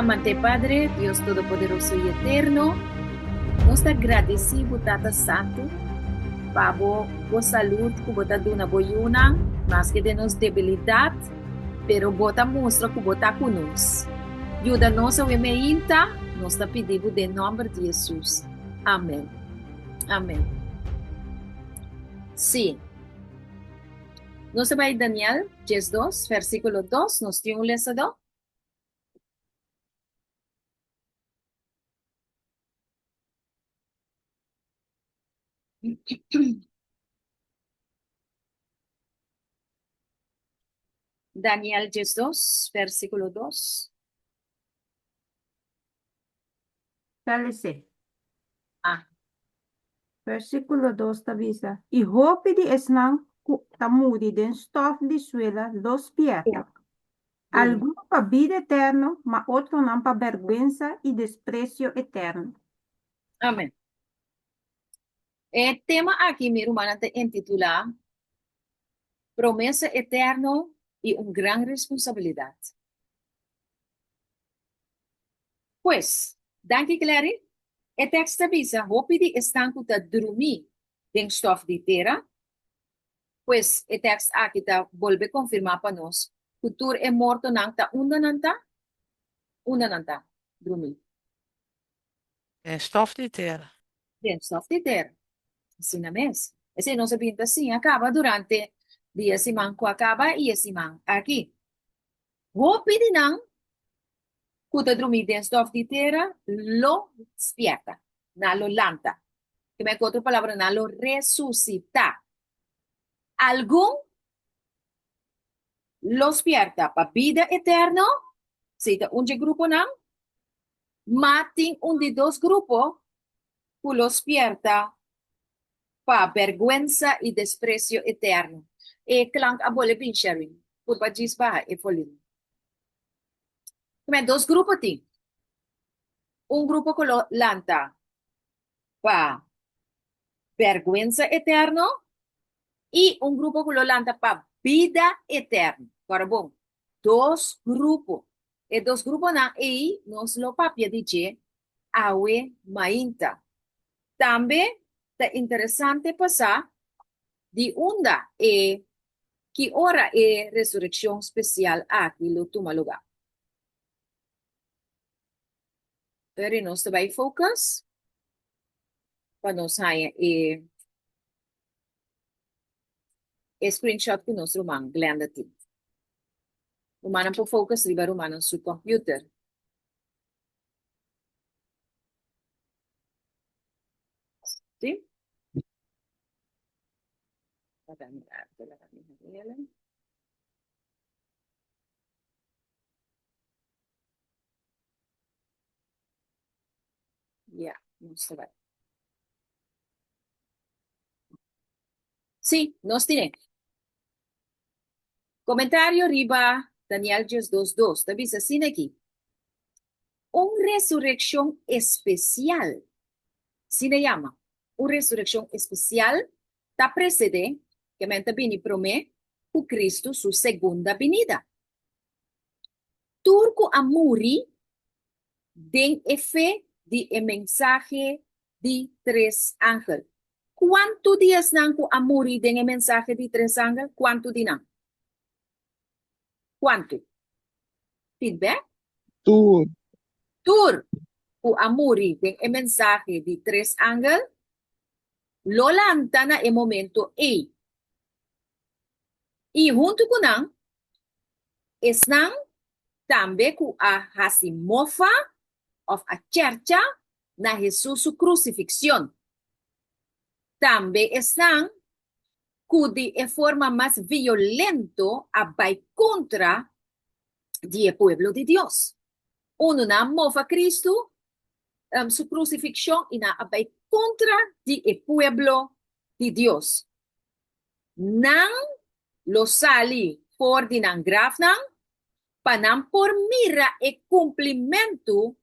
Amante Padre, Dios Todopoderoso i Eterno, nos ta gradisí bo Tata Santu pa bo bo salud ku bo ta duna bo yunan, maske den nos debilidat, pero bo ta mustra ku bo ta ku nos. Yuda nos awe meinta, nos ta pidi bo den nòmber di Hesus. Amen. Amen. Sí. Nos ta bai Daniel 12, versíkulo 2, nos tin un lesadó. Daniel 12, versíkulo 2. Dale Ah. Versíkulo 2 ta bisa, I hopi di esnan ku ta muri den stòf di suela lo spièrta. Algun pa bida eterno, ma otronan pa bèrgwensa i despresio eterno. Amèn. E tema aki mi rumannan ta intitulá Promesa Eterno i un Gran Responsabilidat. Pues, danki Clary. E tèks ta bisa hopi di esnan ku ta drumí den stòf di tera. Pues, e tèks aki ta bolbe konfirmá pa nos ku tur e mortonan ta unda nan ta? Unda nan ta drumí? Den stòf di tera. Den stòf di tera. Asina mes. Esei nos a bin ta siña kaba durante di e siman ku a kaba i e siman aki. Hopi di nan ku ta drumí den stòf di tera lo spièrta, nan lo lanta. Kibè ku otro palabra, nan lo resusitá. Algun lo spièrta pa bida eterno, esei ta un dje gruponan, ma tin un di dos grupo ku lo spièrta pa bèrgwensa i despresio eterno. E klank a bole bin, Sherwin. Purba djis baha e volumen. Kmen dos grupo tin. Un grupo ku lo lanta pa bèrgwensa eterno i un grupo ku lo lanta pa bida eterno. Kòrda bon, dos grupo. E dos gruponan ei nos lo papia di dje awe mainta. Tambe ta interesante pa sa di unda e ki ora e resurekshon spesial aki lo tuma lugá. Pero nos ta bai focus pa nos haña e e screenshot ku nos ruman Glenda tin. Rumannan por focus riba rumannan su computer. Sí? Ja, nos ta bai. Sí, nos tiene. Komentario riba Daniel 2:2 ta bisa asina aki. Un resurekshon espesial, asina e yama, un resurekshon espesial ta presedé, ke men ta bini promé ku Kristu su segunda binida. Tur ku a muri den e fe di e mensahe di tres angel. Kuantu di esnan ku a muri den e mensahe di tres angel? Kuantu di nan? Kuantu? Feedback? Tur. Tur ku a muri den e mensahe di tres angel lo lanta na e momento ei. I huntu ku nan, esnan tambe ku a hasi mofa òf a chèrcha na Hesus su krusifikshon. Tambe esnan ku di e forma mas violento a bai kontra di e pueblo di Dios. Unu nan a mofa Kristu su krusifikshon i nan a bai kontra di e pueblo di Dios. Nan lo sali for di nan grafnan pa nan por mira e kumplimentu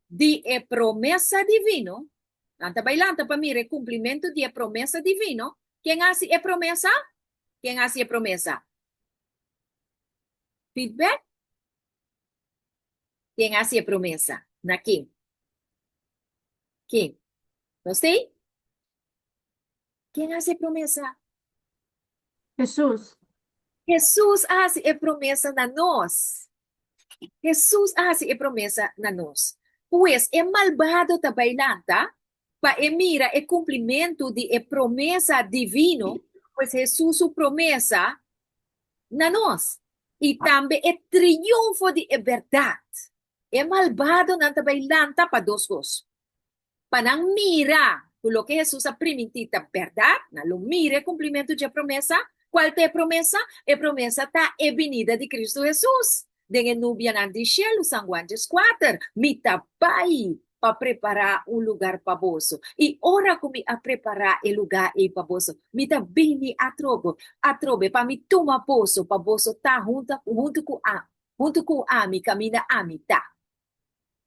di e promesa divino. Nan ta bai lanta pa mira e kumplimentu di e promesa divino. Ken hasi e promesa? Ken hasi e promesa? Feedback? Ken a hasi e promesa? Na ken? Ken? Nos t'ei? Ken a hasi e promesa? Hesus. Hesus a hasi e promesa na nos. Hesus a hasi e promesa na nos. Pues e malbado ta bai lanta pa e mira e kumplimentu di e promesa divino, pues Hesus su promesa na nos, i tambe e triunfo di e bèrdat. E malbadonan ta bai lanta pa dos kos, pa nan mira ku loke Hesus a primintí ta bèrdat, nan lo mira e kumplimentu dje promesa. Kual ta e promesa? E promesa ta e binida di Kristu Hesus den e nubianan di shelu, San Juan 14, Mi ta bai pa prepará un lugar pa boso, i ora ku mi a prepará e lugá ei pa boso, mi ta bini atrobe, atrobe pa mi tuma boso, pa boso ta hunta huntu ku a huntu ku ami kaminda ami ta.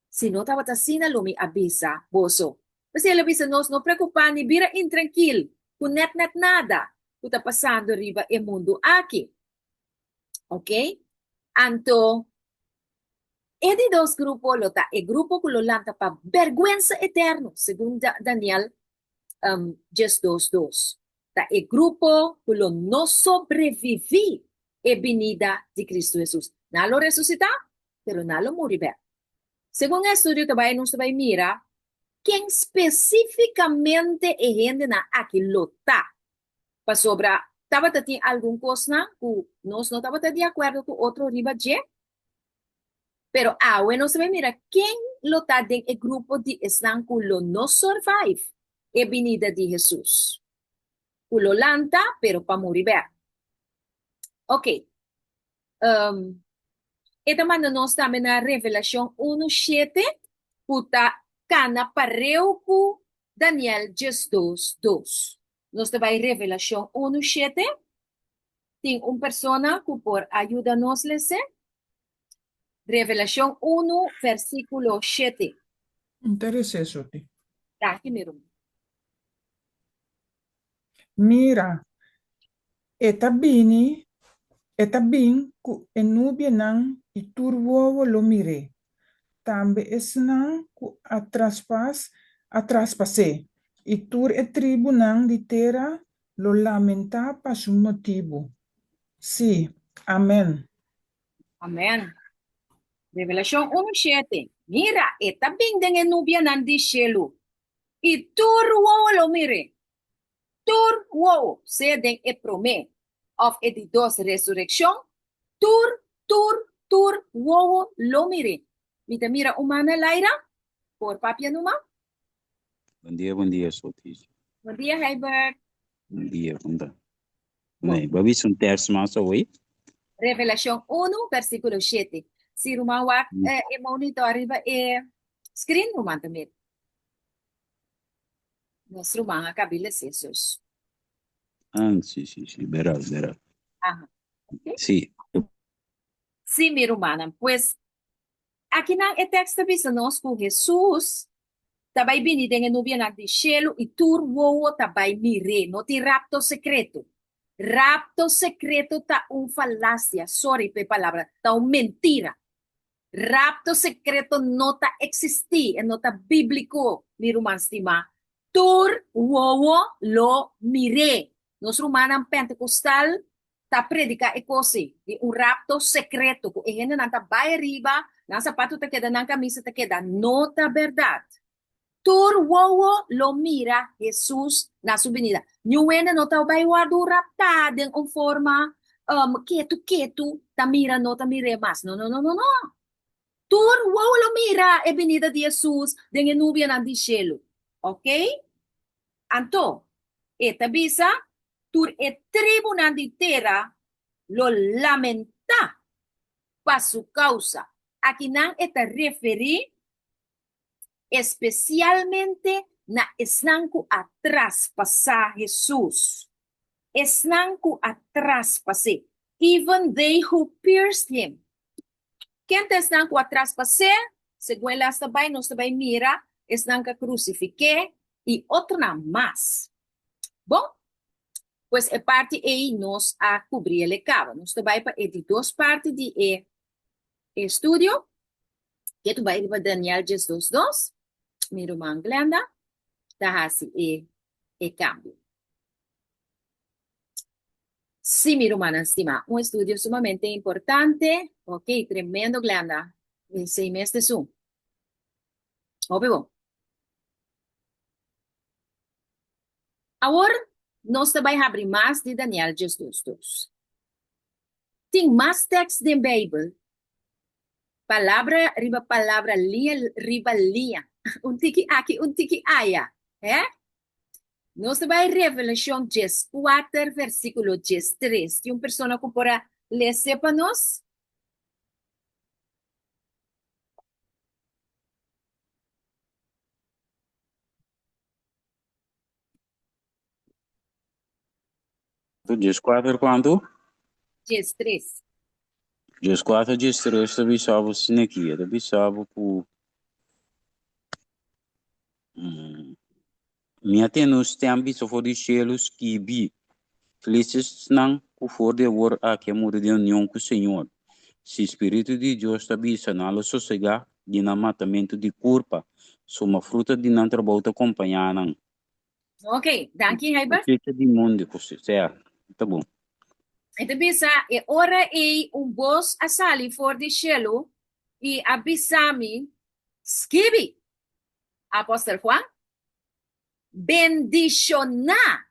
Si no tabata asina lo mi a bisa boso. P'esei el a bisa nos, No preokupá ni bira intrankil ku nèt nèt nada ku ta pasando riba e mundu aki. Oke? Anto, e di dos grupo lo ta e grupo ku lo lanta pa bèrgwensa eterno, segun Daniel 12 dos. Ta e grupo ku lo no sobreviví e binida di Kristu Hesus. Nan lo resusitá, pero nan lo muri bèk. Segun e estudio ta bai, nos ta bai mira ken spesífikamente e hendenan aki lo ta. Pasobra tabata tin algun kosnan ku nos no tabata di akuerdo ku otro riba dje. Pero awe nos ta bai mira ken lo ta den e grupo di esnan ku lo no survive e binida di Hesus. Ku lo lanta, pero pa muri bèk. Oké. E ta manda nos tambe na Revelashon unu shete ku ta kana pareu ku Daniel 12 dos. Nos ta bai Revelashon unu shete. Tin un persona ku por a yuda nos les'é? Revelashon unu versíkulo shete. Interesé, Soti. Danki, mi ruman. Mira, e ta bini, e ta bin ku e nubianan i tur wowo lo mir'é, tambe esnan ku a traspas a traspas'é, i tur e tribunan di tera lo lamentá pa su motibu. Sí, Amèn. Amèn. Revelashon unu shete, Mira, e ta bin den e nubianan di shelu, i tur wowo lo mir'é. Tur wowo, sea den e promé òf e di dos resurekshon, tur, tur, tur wowo lo mir'é. Mi ta mira un man na laira. Por papia numa. Bon dia, bon dia, Sophie. Bon dia, Heibert. Bon dia, kon ta? Bon. Nee, bo bisa un tèks mas awor? Revelashon unu, versíkulo shete. Si ruman wak e monitor riba e screen, ruman ta mira. Nos ruman a kabi lesa sus. Ah, sí, sí, sí, bèrdat, bèrdat. Aha. Ok. Sí. Sí, mi rumannan. Pues, akinan e tèks ta bisa nos ku Hesus ta bai bini den e nubianan di shelu i tur wowo ta bai mir'é. No tin rapto sekreto. Rapto sekreto ta un falasia, sorry pa e palabra, ta un mentira. Rapto sekreto no ta eksistí, e no ta bíbliko, mi ruman stimá. Tur wowo lo mir'é. Nos rumannan pentekostal ta prediká e kos ei, di un rapto sekreto, ku e hendenan ta bai ariba, nan sapatu ta keda, nan kamisa ta keda. No ta bèrdat. Tur wowo lo mira Hesus na su binida. Niun hende no ta bai wòrdu raptá den un forma ketu ketu, ta mira no ta mir'é mas. No, no, no, no, no. Tur wowo lo mira e binida di Hesus den e nubianan di shelu. Oké? Anto, e ta bisa, tur e tribunan di tera lo lamentá pa su kousa. Akinan e ta referí espesialmente na esnan ku a traspasá Hesus. Esnan ku a traspas'é, even they who pierced him. Ken ta esnan ku a traspas'é? Segun e las ta bai, nos ta bai mira esnan ku a krusifik'é i otronan mas. Bon, pues e parti ei nos a kubri el e kaba. Nos ta bai pa e di dos parti di e estudio. Ke tu bai riba Daniel 12:2, mi ruman Glenda ta hasi e e kambio. Sí, mi rumannan stimá, un estudio sumamente importante. Ok, tremendo Glenda. Esei mes ta esun. Hopi bon. Awor nos ta bai habri mas di Daniel 12:2. Tin mas tekst den Beibel, palabra riba palabra, liña riba liña, un tiki aki, un tiki aya, hè? Nos ta bai Revelashon 14, versíkulo 13. Tin un persona ku por a lese pa nos? 14 kuantu? 13. 14, 13 ta bisa bo asina aki, e ta bisa bo ku Mi a tende un stèm bisa for di shelu skibi, Felis esnan ku for di awor aki a muri den union ku Señor. Si Spiritu di Dios ta bisa, nan lo sosegá di nan matamentu di kurpa, suma fruta di nan trabou ta kompañá nan. Ok, danki Heibert. Kosecha di mondi, kosecha, ta bon. E ta bisa, E ora ei un bos a sali for di shelu i a bisa mi, Skibi, Apostel Juan, bendishoná,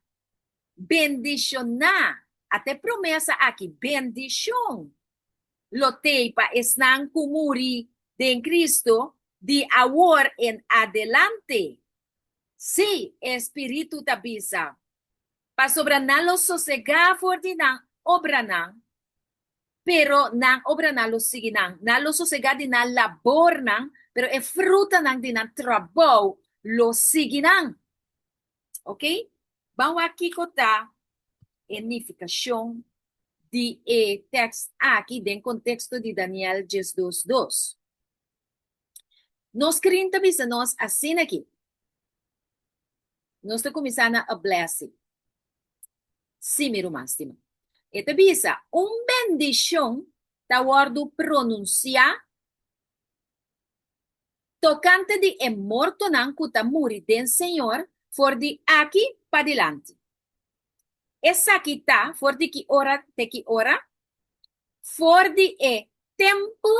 bendishoná, ata e promesa aki, bendishon lo t'ei pa esnan ku muri den Cristo di awor en adelante. Sí, e Spiritu ta bisa, pasobra nan lo sosegá for di nan obranan, pero nan obranan lo sigui nan. Nan lo sosegá di nan labornan, pero e frutanan di nan trabou lo sigui nan. Ok? Ban wak kiko ta e nifikashon di e tèkst aki den konteksto di Daniel 12 dos. Nos krin ta bisa nos asina aki. Nos ta kuminsá na a blessing. Sí, mi ruman stimá. E ta bisa, un bendishon ta wòrdu pronunsiá tokante di e mortonan ku ta muri den Señor for di aki padilanti. Esaki ta for di ki ora te ki ora? For di e tempu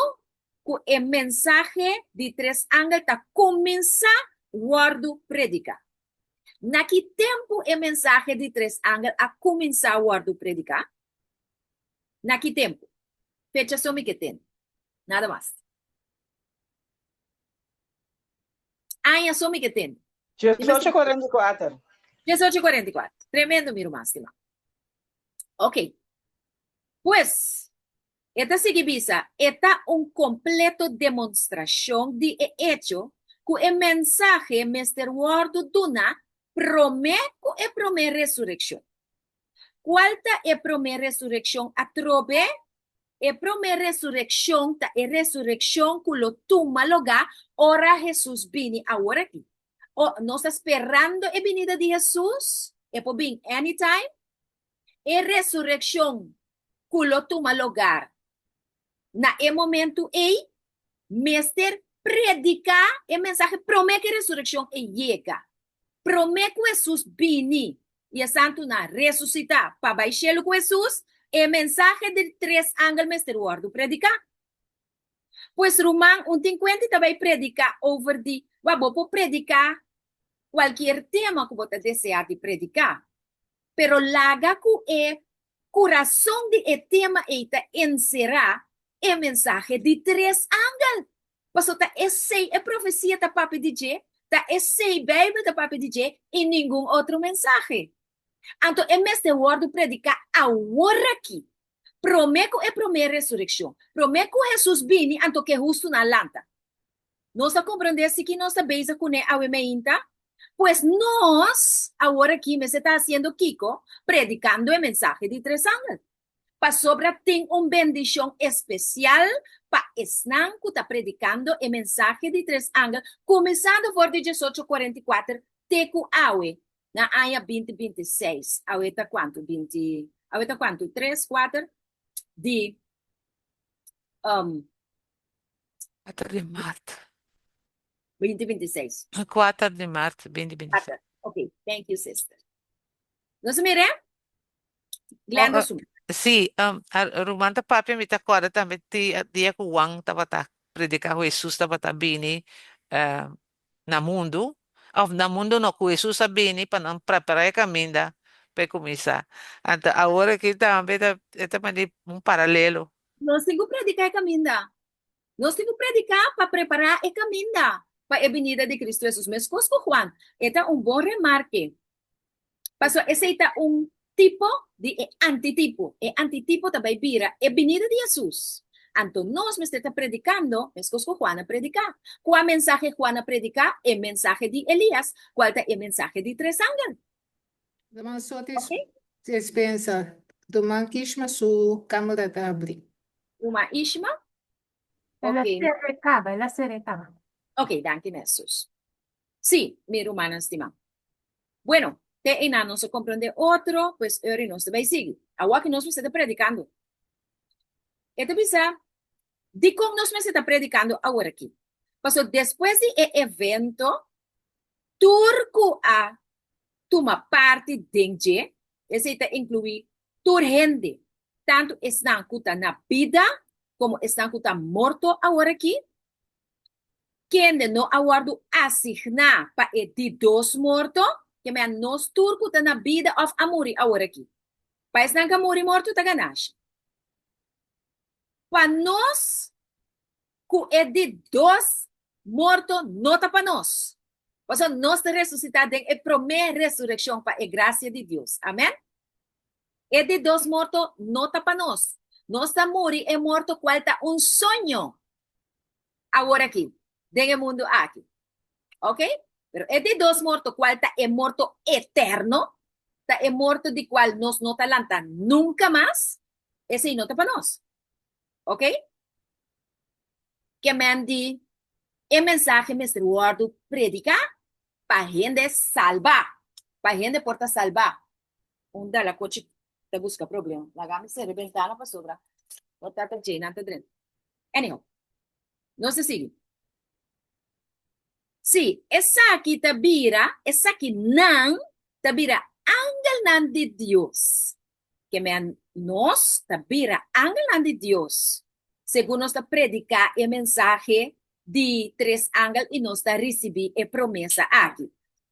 ku e mensahe di tres angel ta kuminsá wòrdu prediká. Na ki tempu e mensahe di tres angel a kuminsá wòrdu prediká? Na ki tempu? Fecha so mi ke tende. Nada mas. Aña so mi ke tende. 1844. 1844. Tremendo, mi ruman stimá. Ok. Pues, E ta sigui bisa, E ta un kompleto demonstrashon di e echo ku e mensahe mester wòrdu duna promé ku e promé resurekshon. Kual ta e promé resurekshon atrobe? E promé resurekshon ta e resurekshon ku lo tuma lugá ora Hesus bini aworakí. O, nos ta sperando e binida di Hesus? E por bin anytime. E resurekshon ku lo tuma logar na e momentu ei, mester prediká e mensahe promé ku e resurekshon ei yega. Promé ku Hesus bini i e santunan resusitá pa bai shelu ku Hesus, e mensahe di tres angel mester wòrdu prediká. Pues ruman, un tin kuenti ta bai prediká over di, wak, bo por prediká kualkier tema ku bo ta deseá di prediká, pero laga ku e Kurason di e tema ei ta enserá e mensahe di tres angel. Pasobra ta esei e profesia ta papia di dje, ta esei Beibel ta papia di dje i ningun otro mensahe. Anto e mester wòrdu prediká aworakí, promé ku e promé resurekshon, promé ku Hesus bini anto ku e hustunan lanta. Nos ta komprendé si ki nos ta bezig kuné awe meinta? Pues nos awor aki mester ta hasiendo kiko? Predikando e mensahe di tres angel. Pasobra tin un bendishon espesial pa esnan ku ta predikando e mensahe di tres angel kuminsando for di 1844 te ku awe na aña 2026. Awe ta kuantu? Binti, awe ta kuantu? Tres, kuater di um. Kuater di mart. 2026. Kuater di mart, 2026. Ok, thank you, sister. Nos a mira? Glenda Oh, su. Sí, ruman ta papia mi ta kòrda tambe ti dia ku Juan tabata prediká ku Hesus tabata bini na mundu, òf na mundu no, ku Hesus a bini pa nan prepará e kaminda pa e kuminsá. Anto awor aki tambe ta e ta mandi un paralelo. Nos tin ku prediká e kaminda. Nos tin ku prediká pa prepará e kaminda pa e binida di Kristu Hesus, meskos ku Juan. E ta un bon remarke. Pasobra esei ta un tipo di e antitipo. E antitipo ta bai bira e binida di Hesus. Anto nos mester ta predikando meskos ku Juan a prediká. Kua mensahe Juan a prediká? E mensahe di Elias, kual ta e mensahe di tres angel. Ruman Soti Spencer, Ruman Ishma su kamera ta abri. Ruman Ishma? El a Ok. sere kaba, el a sere kaba. Ok, danki Nessus. Sí, mi rumannan stimá. Bueno, te einan nos a komprondé otro, pues ora nos ta bai sigui. Awor ku nos mester ta predikando. E ta bisa, Dikon nos mester ta predikando awor aki? Pasobra despues di e evento, tur ku a tuma parti den dje, esei ta inkluí tur hende, tantu esnan ku ta na bida komo esnan ku ta morto aworakí, kende no a wòrdu asigná pa e di dos morto, ke mea nos tur ku ta na bida òf a muri aworakí. Pa esnan ku a muri morto ta ganashi. Pa nos ku e di dos morto no ta pa nos, pasobra nos ta resusitá den e promé resurekshon pa e grasia di Dios. Amèn. E di dos morto no ta pa nos. Nos ta muri e morto kual ta un soño awor aki, den e mundu aki. Ok? Pero e di dos morto kual ta e morto eterno, ta e morto di kual nos no ta lanta nunka mas, esei no ta pa nos. Ok? Ke men di e mensahe mester wòrdu prediká pa hende salba, pa hende por ta salba. Un dalakochi ta buska problema. Laga mi sera e bentana pasobra bo tata djei nan ta drenta. Anyhow, nos ta sigui. Sí, esaki ta bira, esakinan ta bira angelnan di Dios. Ke men nos ta bira angelnan di Dios segun nos ta prediká e mensahe di tres angel i nos ta risibí e promesa aki,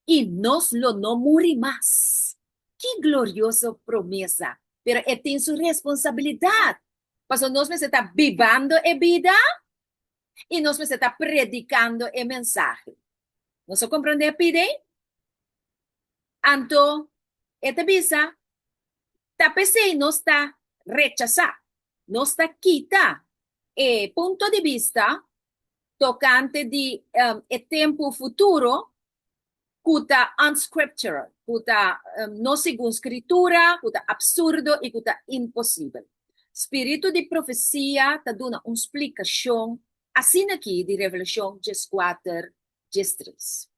I nos lo no muri mas. Ki glorioso promesa! Pero e tin su responsabilidat, pasobra nos mester ta bibando e bida i nos mester ta predikando e mensahe. Nos a komprondé p'idei? Anto e ta bisa, Ta p'esei nos ta rechasá, nos ta kita e punto di bista tokante di e tempu futuro ku ta unscriptural, ku ta no segun Skritura, ku ta absurdo i ku ta imposibel. Spiritu di profesia ta duna un splikashon asin'aki di Revelashon dieskuater, diestres.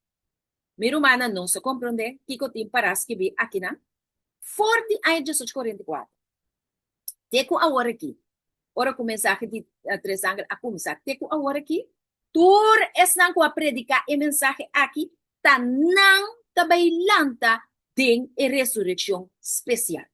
Mi rumannan no sa komprondé kiko tin pará skibí akinan for di aña diesocho kuarenta i kuater te ku awor aki, ora ku mensahe di tres angel a kuminsá te ku awor aki, tur esnan ku a prediká e mensahe aki ta nan ta bai lanta den e resurekshon spesial.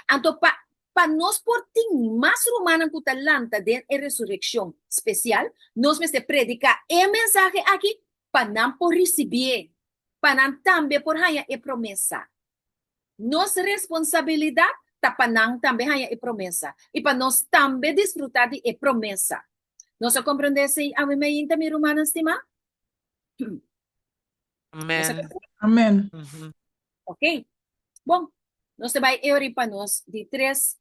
Anto pa pa nos por tin mas rumannan ku ta lanta den e resurekshon spesial, nos mester prediká e mensahe aki pa nan por risibié, pa nan tambe por haña e promesa. Nos responsabilidat ta pa nan tambe haña e promesa i pa nos tambe disfrutá di e promesa. Nos a komprondé esei awe meinta, mi rumannan stimá? Nos a Amèn. Amèn. Ok. Bon, nos ta bai e ori pa nos di tres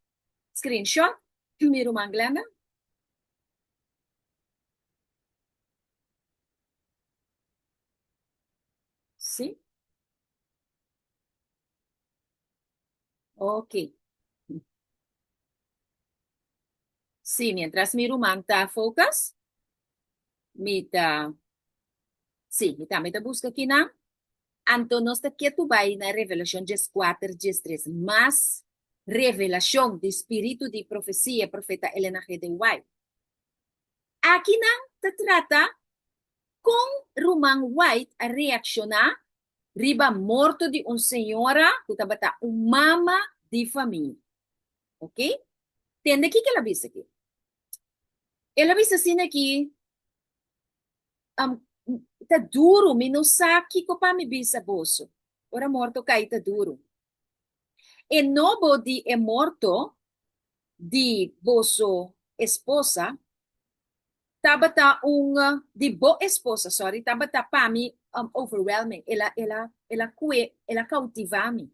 screenshot, mi ruman Glenda. Sí. Ok. Sí, mientras mi ruman ta focus, mi ta, sí, mi tambe ta busca kinan. Anto nos ta ketu bai na Revelashon dieskuater, diestres, mas revelashon di spiritu di profesia, profeta Elena G. de White. Akinan. ta trata kon Ruman White a reakshoná riba morto di un señora ku tabata un mama di famia. Ok? Tende kiko el a bisa aki. El a bisa asina aki, Ta duru, mi no sa kiko pa mi bisa boso. Ora morto kai ta duru. E nobo di e morto di boso esposa tabata un, di bo esposa, sorry, tabata pa mi overwhelming. El a, el a, el a kue, el a koutivá mi.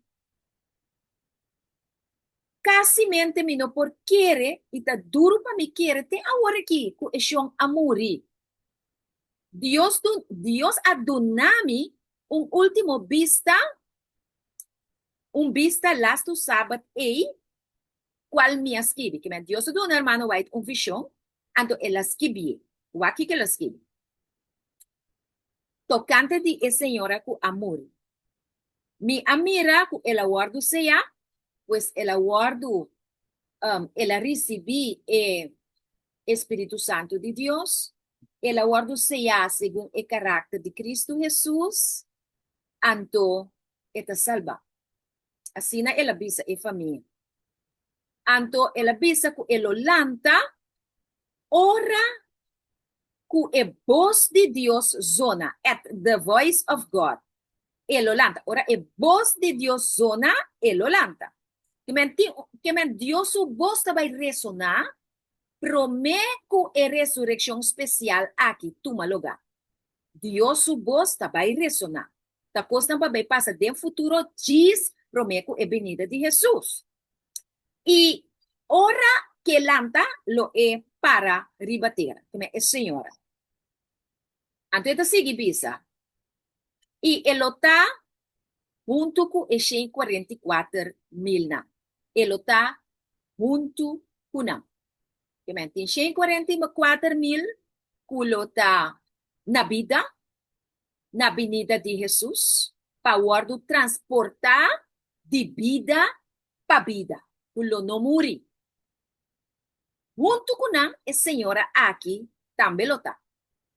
Kasimente mi no por kere i ta duru pa mi kere te awor aki ku e shon a muri. Dios dun, Dios a duna mi un último bista, un bista lastu sabat ei, kual mi a skibi. Kimen Dios a duna hermano White un vishon, anto el a skibié. Wak kiko el a skibi. Tokante di e señora ku a muri. Mi a mira ku el a wòrdu seyá, pues el a wòrdu, el a risibí e e Spiritu Santu di Dios, el a wòrdu seyá segun e karakter di Kristu Hesus, anto e ta salbá. Asina el a bisa e famia. Anto el a bisa ku e lo lanta ora ku e bos di Dios zona, at the voice of God, e lo lanta. Ora e bos di Dios zona, e lo lanta. Ke men tin, ke men Dios su bos ta bai resoná promé ku e resurekshon spesial aki tuma lugá. Dios su bos ta bai resoná. Ta kosnan pa bai pasa den futuro djis promé ku e binida di Hesus. I ora k'e lanta, lo e para riba tera, ke men e señora. Anto e ta sigui bisa, I e lo ta huntu ku e 144 milnan. E lo ta huntu ku nan. Ke men tin 144 mil ku lo ta na bida na binida di Hesus pa wòrdu transportá di bida pa bida, ku lo no muri. Huntu ku nan e señora aki tambe lo ta,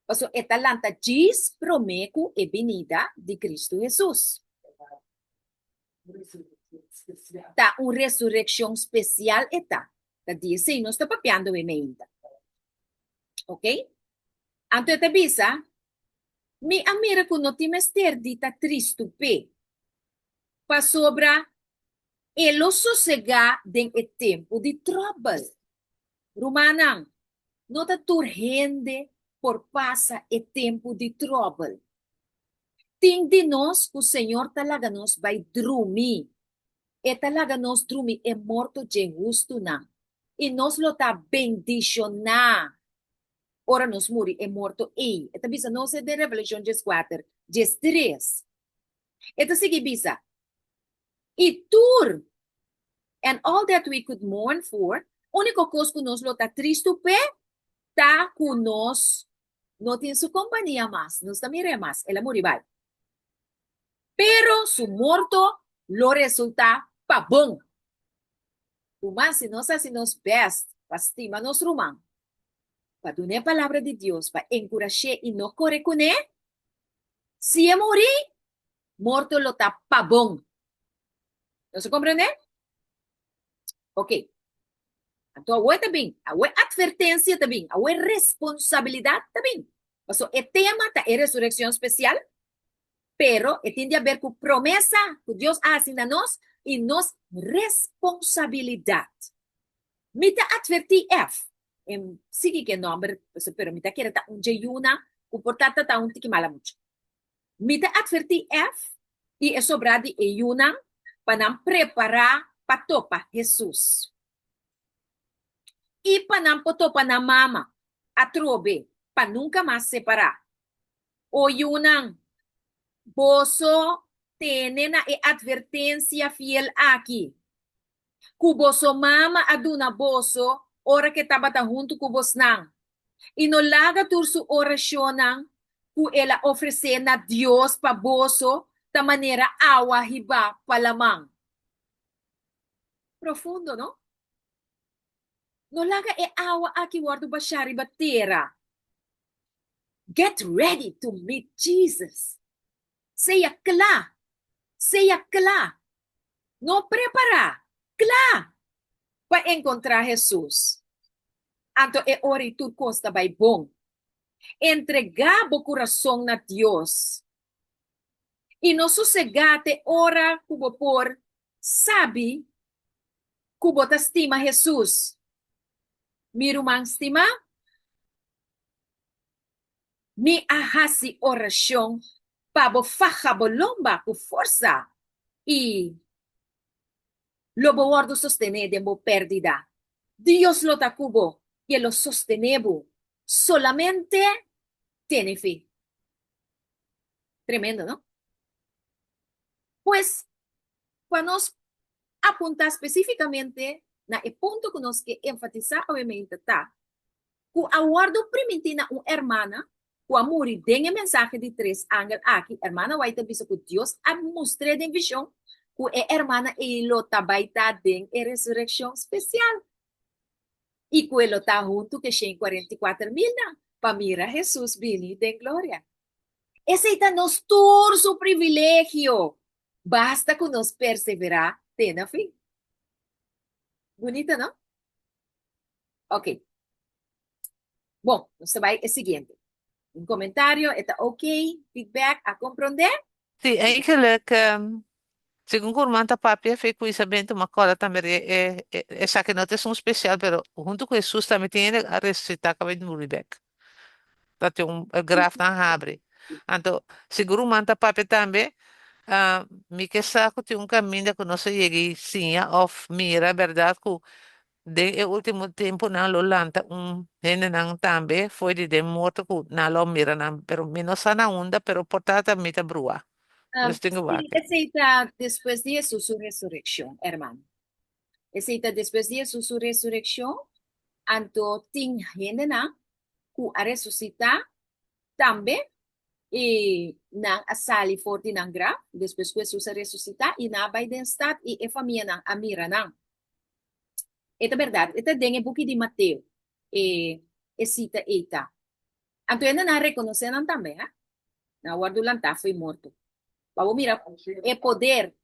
pasobra e ta lanta djis promé ku e binida di Kristu Hesus. Ta un resurekshon spesial e ta. Ta di esei nos ta papiando e meinta. Ok? Anto e ta bisa, Mi a mira ku no tin mester di ta tristu p'e, pasobra e lo sosegá den e tempu di tròbel. Rumannan, no ta tur hende por pasa e tempu di tròbel. Tin di nos ku Señor ta laga nos bai drumi. E ta laga nos drumi e morto dje hustunan, i nos lo ta bendishoná ora nos muri e morto ei. E ta bisa nos den Revelashon dieskuater, diestres. E ta sigui bisa, I tur, and all that we could mourn for, úniko kos ku nos lo ta tristu p'e, ta ku nos no tin su kompania mas, nos ta mir'é mas, el a muri bai. Pero su morto lo resultá pa bon. Ruman, si nos hasi nos bèst pa stima nos ruman, pa dun'é e Palabra di Dios, pa enkurash'é i no kore kuné, si e muri, morto lo ta pa bon. Nos a komprendé? Ok. Anto awor ta bin, awor atvertensia ta bin, awor responsabilidat ta bin. Pasobra e tema ta e resurekshon spesial, pero e tin di haber ku promesa ku Dios a hasi na nos i nos responsabilidat. Mi ta atvertí F, e sigui ku e nòmber, pero mi ta kere ta un dje yuna ku por ta ta un tiki mala mucha. Mi ta atvertí F i e sobrá di e yunan pa nan prepará pa topa Hesus i pa nan por topa nan mama atrobe pa nunka mas separá. O yunan, boso tene na e atvertensia fiel aki ku boso mama a duna boso ora ku e tabata huntu ku bosnan, i no laga tur su orashonnan ku el a ofresé na Dios pa boso ta manera awa hibá pa laman. Profundo, no? No laga e awa aki wòrdu bashá riba tera. Get ready to meet Jesus. Sea kla. Sea kla. No prepará, kla pa enkontrá Hesus. Anto e ora ei tur kos ta bai bon. Entregá bo kurason na Dios i no sosegá te ora ku bo por sabi ku bo ta stima Hesus. Mi ruman stimá, mi a hasi orashon pa bo faha bo lomba ku forsa i lo bo wòrdu sostené den bo pèrdida. Dios lo ta ku bo i e lo sostené bo. Solamente tene fe. Tremendo, no? Pues, pa nos apuntá spesífikamente na e punto ku nos ke enfatisá awe meinta ta ku a wòrdu primintí na un hermana ku a muri den e mensahe di tres angel aki, hermana White ta bisa ku Dios a mustr'é den vishon ku e hermana ei lo ta bai ta den e resurekshon spesial i ku e lo ta huntu ku e 144 milnan pa mira Hesus bini den gloria. Esei ta nos tur su privilegio, basta ku nos perseverá te na fin. Bunita, no? Ok. Bon, nos ta bai e siguiente. Un comentario, e ta ok, feedback, a comprende? Sí, eigenlijk, segun ku ruman ta papia, fe ku Isabel tuma kòrda tambe di e, e, esaki no ta esun spesial, pero huntu ku Hesus tambe tin hende a resusitá kaba di muri bèk. Ta tin un e grafnan habri. Anto, segun ruman ta papia tambe, ah, mi ke sa ku tin un kaminda ku nos a yega i siña òf mira bèrdat ku Den e último tempunan lo lanta un hendenan tambe fo'i di den morto ku nan lo mira nan, pero mi no sa na unda, pero por ta ta mi ta brua. Dus tin ku Sí, wak. esei ta despues di Hesus su resurekshon, hermano. Esei ta despues di Hesus su resurekshon, anto tin hendenan ku a resusitá tambe i nan a sali for di nan graf despues ku Hesus a resusitá i nan a bai den stat i e famianan a mira nan. E ta bèrdat, e ta den e buki di Mateo e e sita ei ta. Anto hende nan a rekonosé nan tambe, ha? Nan a wòrdu lantá fo'i morto. Pa bo mira e poder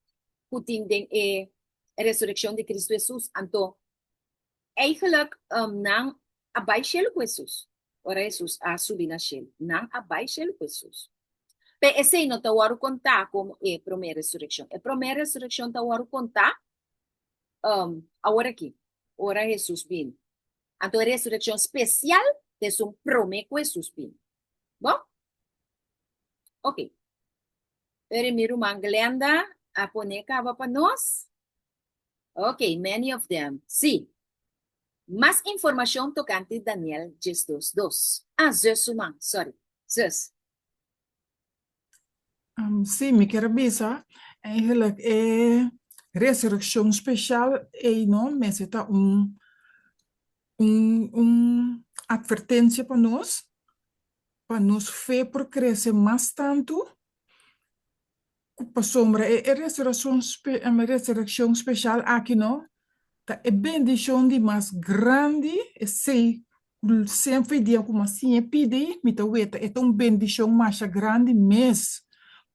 ku tin den e resurekshon di Kristu Hesus. Anto, eigenlijk nan a bai shelu ku Hesus. Ora Hesus a subi na shelu, nan a bai shelu ku Hesus. P'e esei no ta wòrdu kontá komo e promé resurekshon. E promé resurekshon ta wòrdu kontá awor aki, ora Hesus bini. Anto e resurekshon spesial ta esun promé ku Hesus bini. Bon? Ok. Pero mi ruman Glenda a pone kaba pa nos. Ok, many of them. Sí. Mas informashon tokante Daniel 12 dos. Ah, zus ruman, sorry. Zus. Sí, mi kier a bisa, eigenlijk e resurreccion special ei no mester ta un un un advertencia pa nos, pa nos fe por crece mas tantu, ku pasobra e e resurreccion resurreccion special aki no ta e bendicion di mas grandi, esei Semper dia ku mas siña pidi, mi ta weta e ta un bendishon masha grandi mes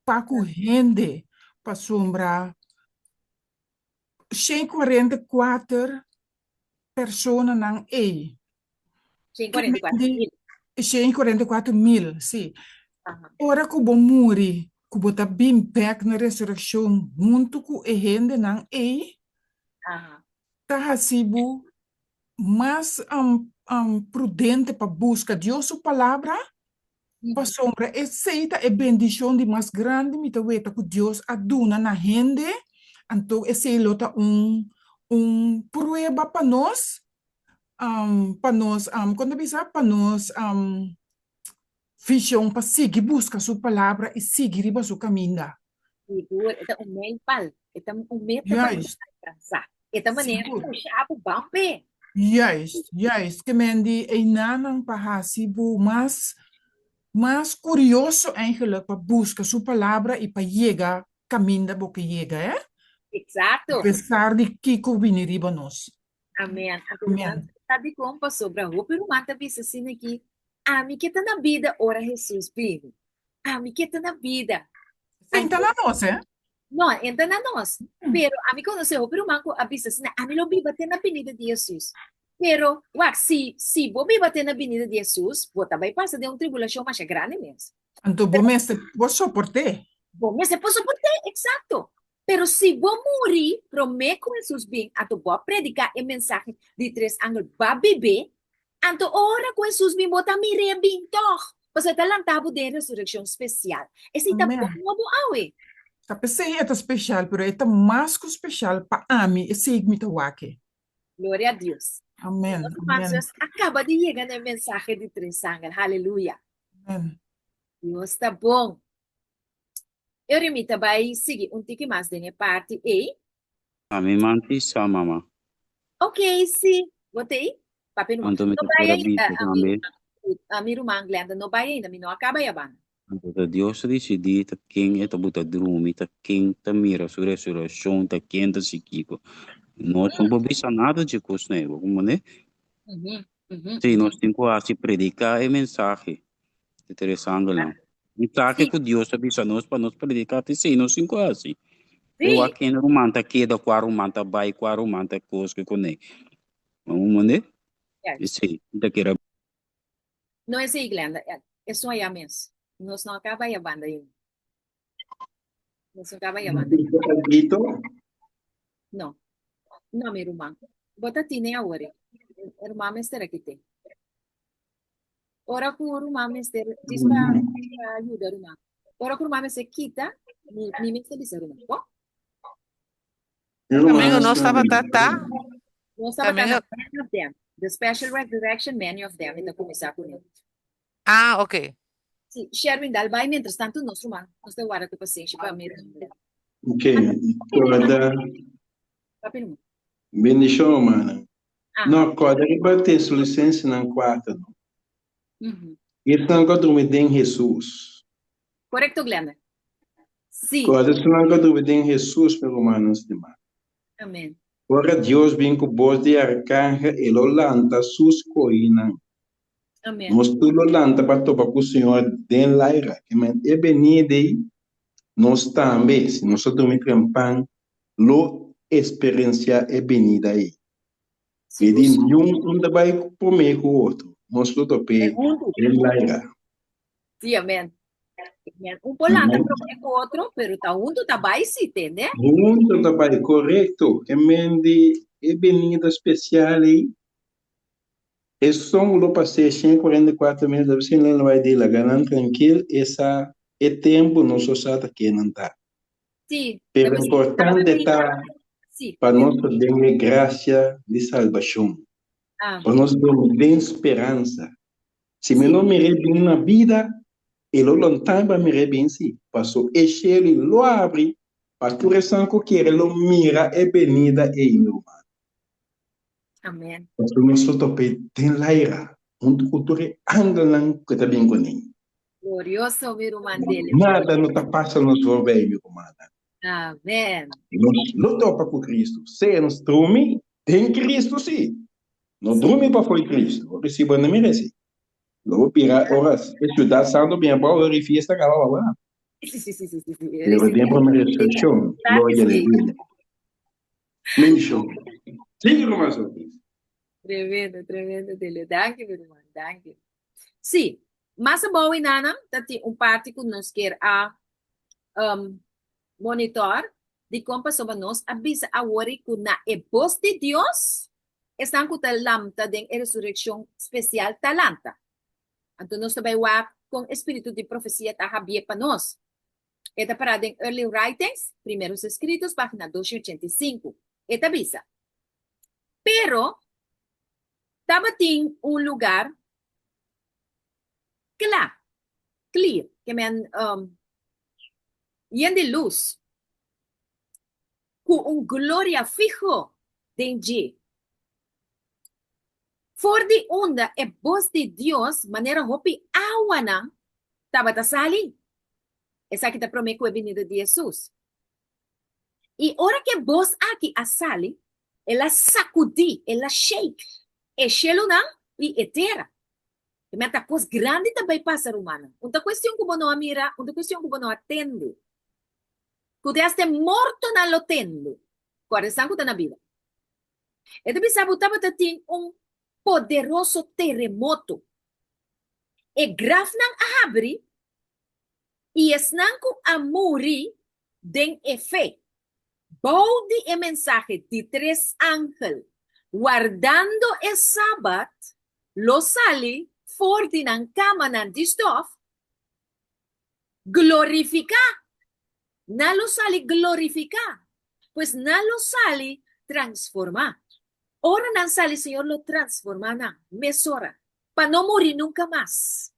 pa ku hende, pasobra 144 personanan ei, 144 mil. 144 mil, si. Ora ku bo muri, ku bo ta bin bèk na resurekshon huntu ku e hendenan ei, ta hasi bo mas prudente pa buska Dios su palabra, pasobra esei ta e bendishon di mas grandi mi ta weta ku Dios a duna na hende, anto esei lo ta un un prueba pa nos, pa nos, kon ta bisa, pa nos Vision pa sigui buska su palabra i sigui riba su kaminda. Sigur, e ta un mijlpaal. E ta un meta pa nos Juist. alkansá. E ta manera Sigur. pusha bo ban p'e. Juist, juist. Ke men di einanan pa hasi bo mas, mas kurioso eigenlijk pa buska su palabra i pa yega kaminda bo ke yega, eh? Eksakto. Apesar di kiko bini riba nos. Amen. Anto ruman Amen. sa dikon? Pasobra hopi ruman ta bisa asina ki. Ami ke ta na bida ora Hesus bini. Ami ke ta na bida. Sin ta na nos, eh? No, en ta na nos. Pero ami konosé hopi ruman ku a bisa asina, ami lo biba te na binida di Hesus. Pero, wak, si, si bo biba te na binida di Hesus, bo ta bai pasa den un tribulashon masha grandi mes. Anto bo mester por soport'é. Bo mester por soport'é, eksakto. Pero si bo muri promé ku Hesus bin, anto bo a prediká e mensahe di tres angel, ba bib'é, anto ora ku Hesus bin bo ta mir'é bin tòg, pasobra e ta lantá bo den resurekshon spesial. Esei ta Amèn. bon nobo awe. Ta p'esei e ta spesial, pero e ta mas ku spesial pa ami, esei mi ta wak e. Gloria a Dios. Amèn, Nos ruman amèn, zus a kaba di yega na e mensahe di tres angel. Haleluya. amèn. Dios ta bon. Eri mi ta bai sigui un tiki mas den e parti ei. Ami manti sa mama. Ok, si. Bo ta ei? Papia numa. Anto mi No ta bai keda ainda, bisa ami, tambe. ami ruman Glenda, no bai ainda, mi no a kaba yabanda. Anto ta Dios ta disidí ta ken e ta buta drumi, ta ken ta mira su resurreccion, ta ken ta si kiko. Nos no por bisa nada dje kosnan ei, bo comprende? Sí, nos tin ku hasi prediká e mensahe. Di tres angelnan. Mensahe ku Dios a bisa nos pa nos prediká ta esei nos tin ku hasi. E wak ken ruman ta keda, kua ruman ta bai, kua ruman ta kos ke kuné. Bo comprende? Esei mi ta kere. No esei Glenda, esun ayá mes. Nos no a kaba ya banda ainda. Nos no kaba ya banda. Grito? No. No, mi ruman. Bo ta tine awor. E ruman mester a kite. Ora ku ruman mester djis pa pa yuda ruman. Ora ku ruman mester kita, mi mi mester bisa ruman, bo? Mi ruman Domingo nos mester tabata ta. Nos tabata Domingo. na many of them. The special resurrection, many of them, mi ta kuminsá kuné. Ah, ok. Sí, Sherwin dal bai mientras tanto nos ruman, nos ta warda ku pasenshi pa mira. Ok, kòrda. Papi ruman. Bendishon rumannan. Aha. No, kòrda riba Tesalonisensenan kuater no. Mhm. Esnan ku a drumi den Hesus. Korekto Glenda. Sí. Kòrda esnan ku a drumi den Hesus, mi rumannan stimá. Amen. Ora Dios bin ku bos di arkangel, e lo lanta su skohinan. Amen. Nos tur lo lanta pa topa ku Señor den laira. Ke men e benida ei, nos tambe, si nos a drumi trempan, lo eksperensiá e benida ei. Mi di niun un ta bai promé ku otro, nos lo top'é den laira. Sí, amen. Amen. Un por lanta promé ku otro, pero ta huntu ta bai sí, tende? Huntu ta bai, korekto. Ke men di e benida spesial ei, e son lo pas'é 144 mil, ta bisa nan lo bai di laga nan trankil, e sa e tempu nos lo sa ta ke nan ta. Sí, Pero importante ta pa nos ta den e gracia di salbacion, pa nos den den speransa. Si mi no mir'é bin na bida, e lo lontami pa mir'é bin si, paso e shelu lo abri pa tur esnan ku kere lo mira e benida ei, mi ruman. Amen. Paso nos lo top'é den laira huntu ku tur e angelnan ku ta bin kuné. Glorioso, mi ruman Delio. Nada no ta pasa nos voorbij, mi rumannan. Amen. Nos lo topa ku Kristu. Sea nos drumi den Kristu, sí. No drumi pafó di Kristu. Ora si bo no mira esei, lo bo bira ora e siudat santu bin abou, ora e fiesta kaba abou. Sí, sí, sí, sí, sí, sí. Pero den promé resurekshon, gloria di Dios. Bendishon. Sigui, ruman Sophie. Tremendo, tremendo, Delio. Danki, mi ruman. Danki. Sí, mas abou enanan ta tin un parti ku nos kier a um, monitor dikon pasobra nos a bisa awor ku na e bos di Dios esnan ku ta lamta den e resurekshon spesial ta lanta. Anto nos ta bai wak kon e spiritu di profesia ta habié pa nos. E ta pará den Early Writings, Primeros Escritos, página 285. E ta bisa, Pero tabatin un lugar kla, clear, ke men um, yen di lus, ku un gloria fiho den dje. For di unda e bos di Dios manera hopi awanan tabata sali. Esaki ta promé ku e binida di Hesus. I ora ku e bos aki a sali, el a sakudí, el a shake e shelunan i e tera. Te meta kos grandi ta bai pasa, rumannan. Un ta kuestion ku bo no a mira, un ta kuestion ku bo no a tende. Ku te hasta e mortonan lo tende. Kòrda esnan ku ta na bida. E ta bisa bo tabata tin un poderoso teremoto. E grafnan a habri i esnan ku a muri den e fe bou di e mensahe di tres angel wardando e Sabat lo sali for di nan kamanan di stof glorifiká. Nan lo sali glorifiká. Pues nan lo sali transformá. Ora nan sali Señor lo transformá nan mesora pa no muri nunka mas.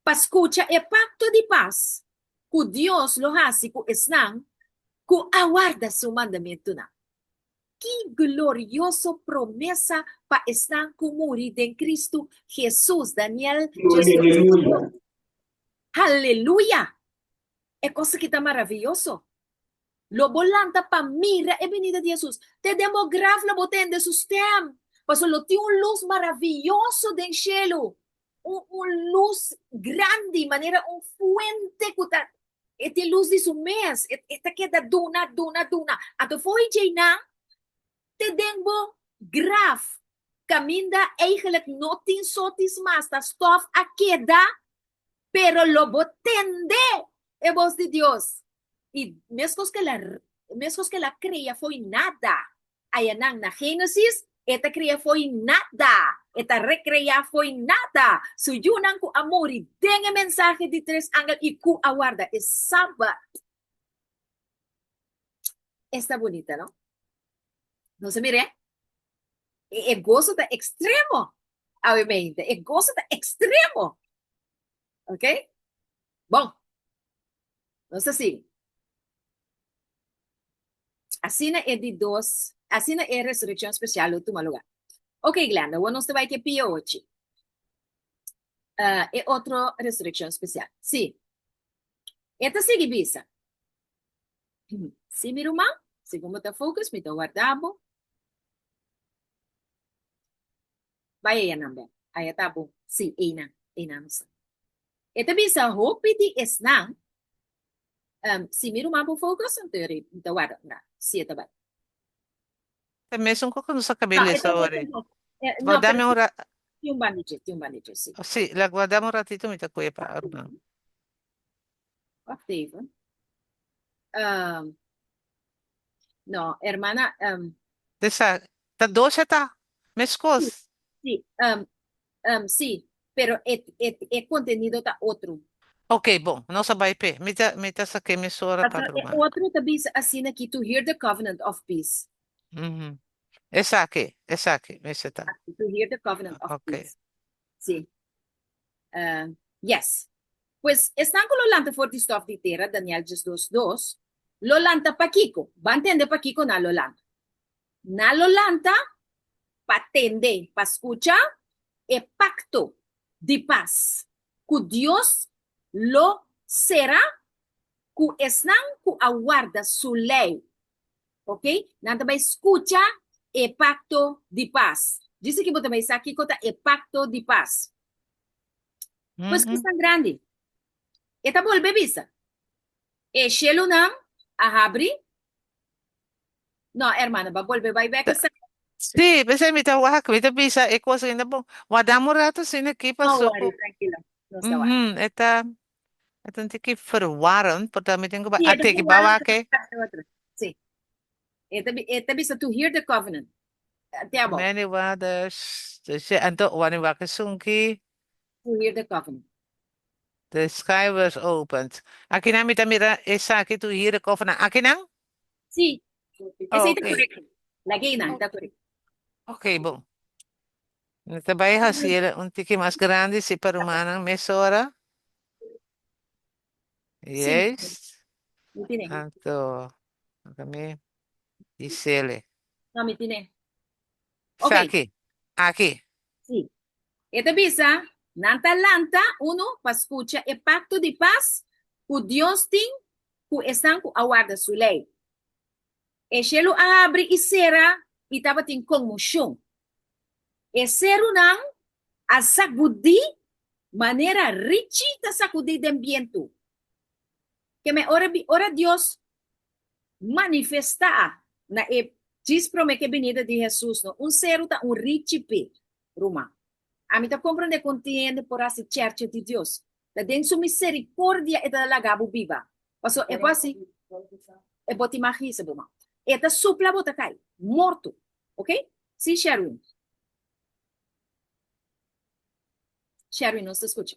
Pa skucha e pakto di pas ku Dios lo hasi ku esnan ku a warda su mandamentunan. Ki glorioso promesa pa esnan ku muri den Kristu Hesus! Daniel 12. Haleluya! E kos aki ta maravioso! Lo bo lanta pa mira e binida di Hesus. Te den bo graf lo bo tende su stèm, pasobra lo tin un lus maravioso den shelu, un un lus grandi manera un fuente ku ta e tin lus di su mes, e e ta keda duna, duna, duna. Anto fo'i djeinan te den bo graf kaminda eigenlijk no tin sotis mas, ta stof a keda, pero lo bo tende e bos di Dios. I meskos ku el a meskos ku el a krea fo'i nada, Ayanan na Génesis, e ta krea fo'i nada. E ta rekreá fo'i nada. Su yunan ku a muri den e mensahe di tres angel i ku a warda e Sabat. Esta bunita, no? Nos a mir'é? E, e goso ta ekstremo, awe mente. E goso ta ekstremo. Ok? Bon. Nos ta sigui. Asina e di dos, asina e resureccion special lo tuma lugar. Ok, Glenda, awor nos ta bai ke pia ochi. Uh, e otro resureccion special. Sí. E ta sigui bisa. Sí, mi ruman, segun bo ta focus, mi ta warda bo. Bai aya nan bek. Aya ta bon. Sí, einan, einan nos ta. E ta bisa hopi di esnan Um, si mi ruman por focus, anto yo mi ta warda un rato. Si e ta bai. Ta mesun ku nos a kab'é No, e lesa ta ora. mesun kos. Eh, no, Guardame pero un ra... tin un bandidje, tin un bandidje, si. Oh, sí, la guardame un ratito, mi ta kohe pa ruman. Wacht even. Um, no, hermana, um, Desa, ta dos e ta? Meskos. Sí, um, um, sí, pero e, e, e contenido ta otro. Ok, bon, nos a bai p'e. Mi ta, mi ta sak'é mesora pa Pasobra e ruman. otro ta bisa asina aki, to hear the covenant of peace. Mhm. Esaki, esaki, mester ta. To hear the covenant of Ok. peace. Sí. Uh, yes. Pues, esnan ku lo lanta for di stof di tera, Daniel 12 dos, lo lanta pakiko? Ban tende pakiko nan lo lanta. Nan lo lanta pa tende, pa skucha e pakto di pas ku Dios lo sera ku esnan ku a warda su lei. Ok, nan ta bai skucha e pakto di pas. Djis aki bo ta bai sa kiko ta e pakto di pas. Pues kosnan grandi. E ta bolbe bisa, E shelunan a habri No, hermana, ba bolbe bai bek esei. Sí, p'esei mi ta wak, mi ta bisa e kos ainda bon. Wardam un rato asina aki No paso worry, ku tranquila. Nos ta wak. Mhm, e ta e ta un tiki verwarrend, por ta mi tin ku bai Sí, e a ta tiki ba verwarrend, wak e. pero otro. Sí. E ta e ta bisa to hear the covenant. Te abou. Many waters, dus ja, anto wanneer wak esunki. To hear the covenant. The sky was opened. Akinan mi ta mira esaki to hear the covenant. Akinan? Sí, Oh, esei ta ok. korekto. Lag'einan, ta korekto. Ok, bon. Mi ta bai hasi el un tiki mas grandi si pa rumannan mesora. Sí, Yes. mi tine. Anto, laga mi disele. No, mi tine. Ok. Esaki, aki. Sí. E ta bisa, Nan ta lanta unu pa skucha e pakto di pas ku Dios tin ku esnan ku a warda su lei. E shelu a habri i sera i tabatin konmoshon. E serunan a sagudí. Manera richi ta sakudí den bientu. Ke men ora bi ora Dios manifestá na e djis promé ke binida di Hesus no, un seru ta un richi p'e, ruman. Ami ta komprondé kon tin hende por hasi chèrchè di Dios. Ta den su miserikordia e ta laga bo biba. Pasobra e por hasi, e bo tin mag hisa bo man. E ta supla bo ta kai, morto. Ok? Sí, Sherwin. Sherwin, nos ta skucha.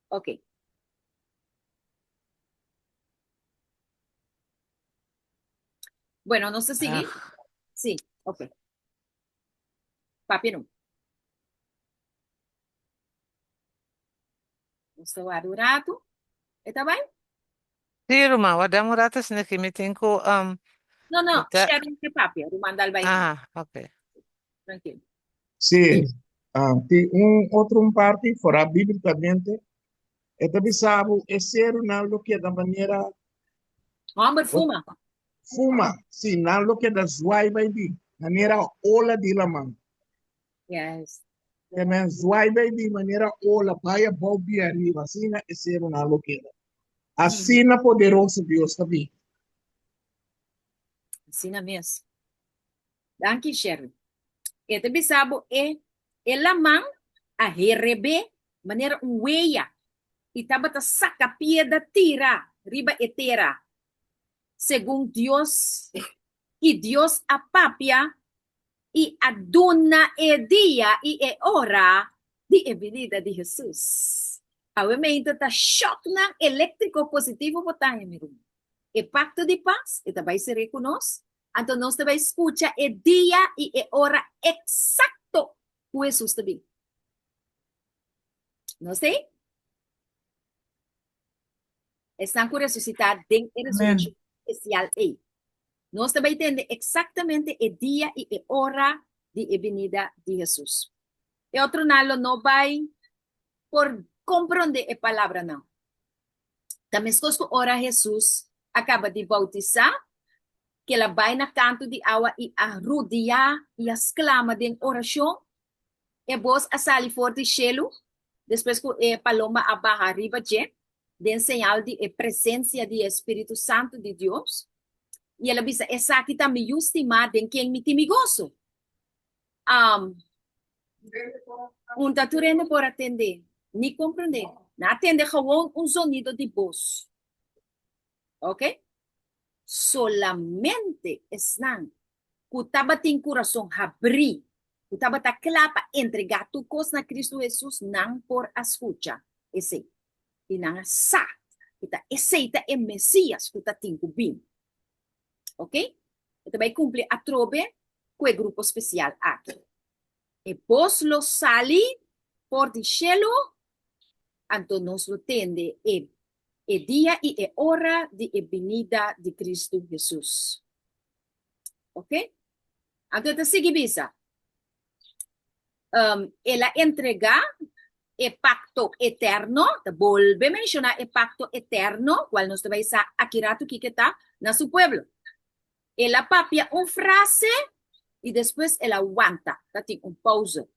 Ok. Bueno, nos ta sigui? Ah. Sí, ok. Papia no. Nos ta warda un ratu. E ta bai? Sí, ruman, warda un ratu asina ki mi tin ku um, No, no, mi ta Sherwin ke papia. Ruman dal bai. Ah, ok. Tranquilo. Sí, ah, tin un otro un parti fora bíblicamente, e ta bisa bo e serunan lo keda manera Homber fuma. Fuma, sí, nan lo keda zwaai bai bin, manera ola di laman. Yes. Te men zwaai bai bin manera ola, bai abou bin ariba, asina e serunan lo keda. Asina poderoso Dios ta bin. Asina mes. Danki Sherry. E ta bisa bo e e laman a herebé manera un weya i tabata saka piedra tira riba e tera, segun Dios, i Dios a papia i a duna e dia i e ora di e binida di Hesus. Awe meinta ta shòknan eléktriko positivo bo ta haña, mi ruman. E pakto di pas e ta bai ser'é ku nos, anto nos ta bai skucha e dia i e ora eksakto ku Hesus ta bin. Nos ta ei? Esnan ku resusitá den e resurekshon spesial ei. Nos ta bai tende eksaktamente e dia i e ora di e binida di Hesus. E otronan lo no bai por komprondé e palabranan. Ta meskos ku ora Hesus a kaba di boutisá, ku el a bai na kantu di awa i a rudiá i a sklama den orashon, e bos a sali for di shelu despues ku e palomba a baha riba dje den señal di e presensia di e spiritu santu di Dios, i el a bisa, Esaki ta mi Yu stimá den ken mi tin mi goso. Um, un ta tur hende por a tende, ni comprende. Nan a tende gewoon un zonido di bos. Ok? Solamente esnan ku tabatin kurason habrí, ku tabata kla pa entregá tur kos na Kristu Hesus, nan por a skucha esei. I nan a sa ku ta esei ta e Mesías ku ta tin ku bin. Ok? E ta bai kumpli atrobe ku e grupo spesial aki. E bos lo sali for di shelu, anto nos lo tende e e dia i e ora di e binida di Kristu Hesus. Ok? Anto e ta sigui bisa, um, el a entregá e pakto eterno, ta bolbe menshoná e pakto eterno, kual nos ta bai sa aki ratu kiko ta, na su pueblo. El a papia un frase i despues el a wanta, ta tin un pauze.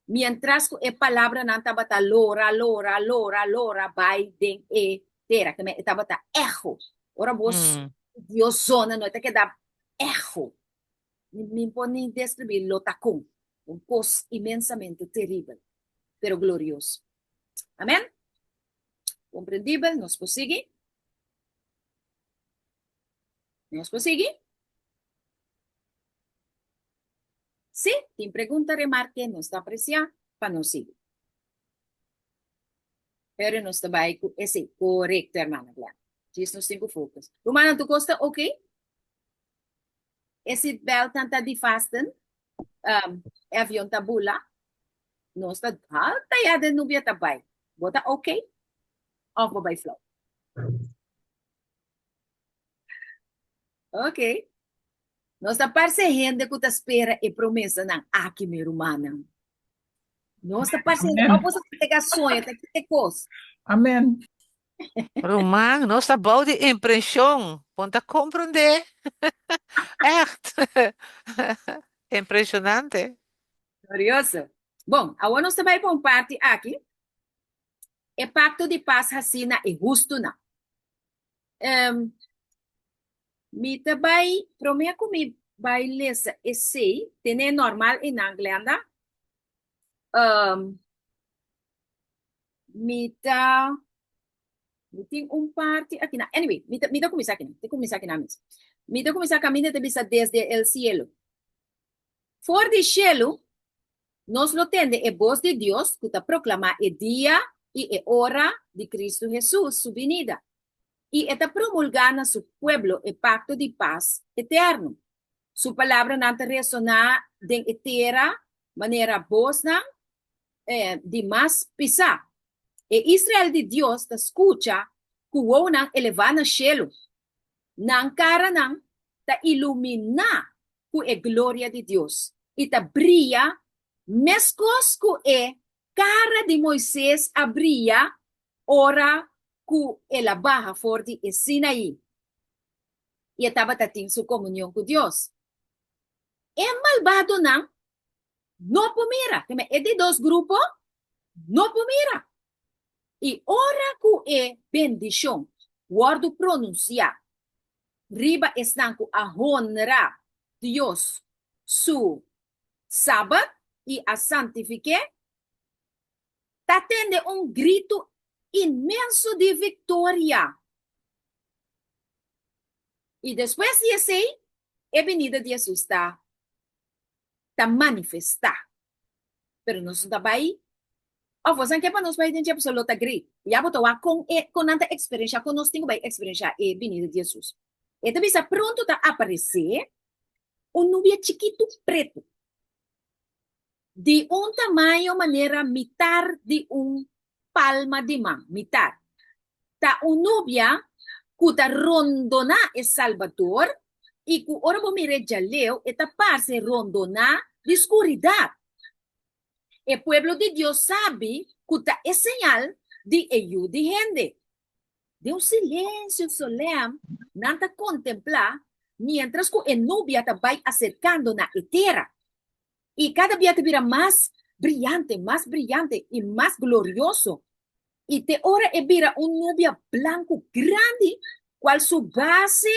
Mientras ku e palabranan tabata lora, lora, lora, lora bai den e tera, ke men e tabata echo. Ora bos Dios zona no e ta keda echo. Mi mi por ni describí lo ta kon. Un kos inmensamente teribel, pero glorioso. Amen? Komprendibel? Nos por sigui? Nos por sigui? Si tin pregunta, remarke, nos ta apresiá pa nos sigui. Pero nos ta bai ku esei. Korekto, hermana Glenn. Djis nos tin ku focus. Rumannan, tur kos ta oké? E seatbeltnan ta di fasten, um, e avion ta bula, nos ta halta ya den nubia ta bai. Bo ta oké of bo bai flou? Oké. Nos ta parse hende ku ta spera e promesanan aki, mi rumannan. Nos ta parse hende, Amen. of boso ta tega soño, ta kite kos. Amen. Ruman, nos ta bou di impreshon. Bon ta komprondé. Ègt. Impreshonante. Glorioso. Bon, awor nos ta bai pa un parti aki, e pakto di pas hasí na e hustunan. Um, mi ta bai, promé ku mi bai lesa esei, tene normal einan, Glenda. Um, mi ta, mi tin un parti aki na, anyway, mi ta, mi ta kuminsá aki, mi ta kuminsá aki na mes. Mi ta kuminsá kaminda ta bisa desde el cielo. For di shelu, nos lo tende e bos di Dios ku ta proklamá e dia i e ora di Kristu Hesus su binida, i e ta promulgá na su pueblo e pakto di pas eterno. Su palabranan ta resoná den e tera manera bosnan di mas pisá. E Israel di Dios ta skucha ku wounan elevá na shelu. Nan karanan ta iluminá ku e gloria di Dios i ta bria meskos ku e kara di Moises a bria ora ku el a baha for di e Sinaí i e tabata tin su komunion ku Dios. E malbadonan no por mira, e di dos grupo no por mira. I ora ku e bendishon wòrdu pronunsiá riba esnan ku a honra Dios su Sabat i a santifik'é, ta tende un gritu inmenso di viktoria. I despues di esei, e binida di Hesus ta ta manifestá. Pero nos no ta bai, òf bosan ke pa nos bai den dje? Pasobra lo ta great. Ya bo ta wak kon e, kon nan ta eksperenshá, kon nos tin ku bai eksperenshá e binida di Hesus. E ta bisa pronto ta aparesé un nubia chikitu pretu, di un tamaño manera mitar di un palma di man, mitar. Ta un nubia ku ta rondoná e Salbador i ku ora bo mir'é djaleu e ta parse rondoná di skuridat. E pueblo di Dios sabi ku ta e señal di e Yu di hende. Den un silensio solèm nan ta kontemplá miéntras ku e nubia ta bai aserkando na e tera. I kada bia ta bira mas briyante, mas briyante i mas glorioso. I te ora e bira un nubia blanku grandi, kual su base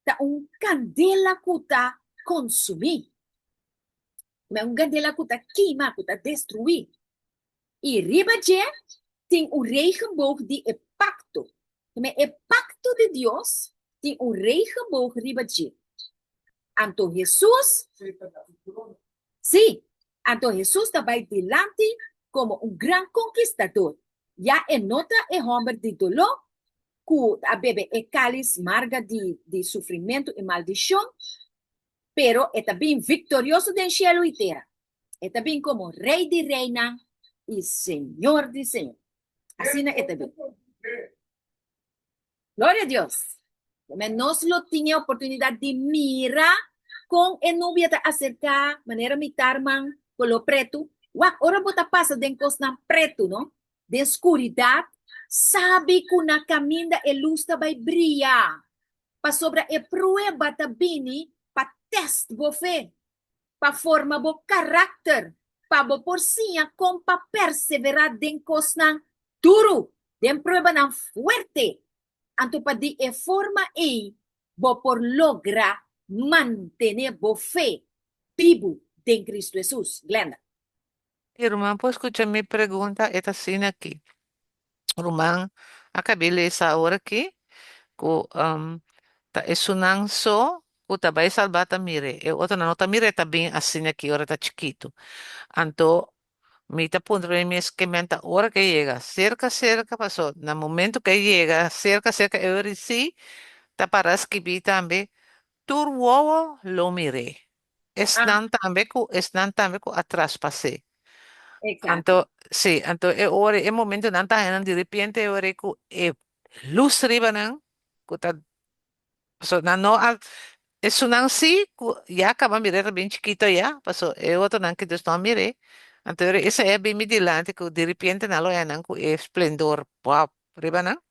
ta un kandela ku ta konsumí. Un kandela ku ta kima, ku ta destruí. I riba dje tin un regenboog di e pakto. E pakto di Dios tin un regenboog riba dje. Anto Hesus, sí, anto Hesus ta bai dilanti komo un gran konkistador. Ya e no ta e hòmber di doló ku a bebe e kális marga di di sufrimentu i maldishon, pero e ta bin viktorioso den shelu i tera. E ta bin komo Rei di reinan i Señor di señor. Asina e ta bin. Gloria a Dios! Men nos lo tin e oportunidad di mira con e nubia ta acerca manera mitar man color pretu. Wak, ora bo ta pasa den cosnan pretu, no? Den scuridad, sabi cu na caminda e luz ta bay bria. Pasobra e prueba ta bini pa test bo fe, pa forma bo karakter, pa bo por siña kon pa perseverá den kosnan duru, den pruebanan fuerte. Anto pa di e forma ei bo por logra mantené bo fe bibu den Kristu Hesus. Glenda. E ruman por skucha mi pregunta? E ta asina aki. Ruman a kab'é lesa awor aki ku ta esunnan so ku ta bai salbá ta mir'é. E otronan no ta mir'é ta bin asina aki ora ta chikitu. Anto mi ta puntra mi mes ke men ta ora ke yega serka serka paso na momento ke yega serka serka e ora si ta para skibí tambe tur wowo lo mir'é. Esnan tambe ku esnan tambe ku a traspas'é. Exacto. Anto, sí, anto e ora, e momento nan ta haña nan di repente e ora ku e lus riba nan, ku ta, paso nan no a, esunnan sí ku ya kaba mir'é ta bien chikito ya, paso e otronan ki dus no a mir'é, anto e ora esei a bin mi dilanti ku di repente nan lo haña nan ku e splendor, wou, riba nan.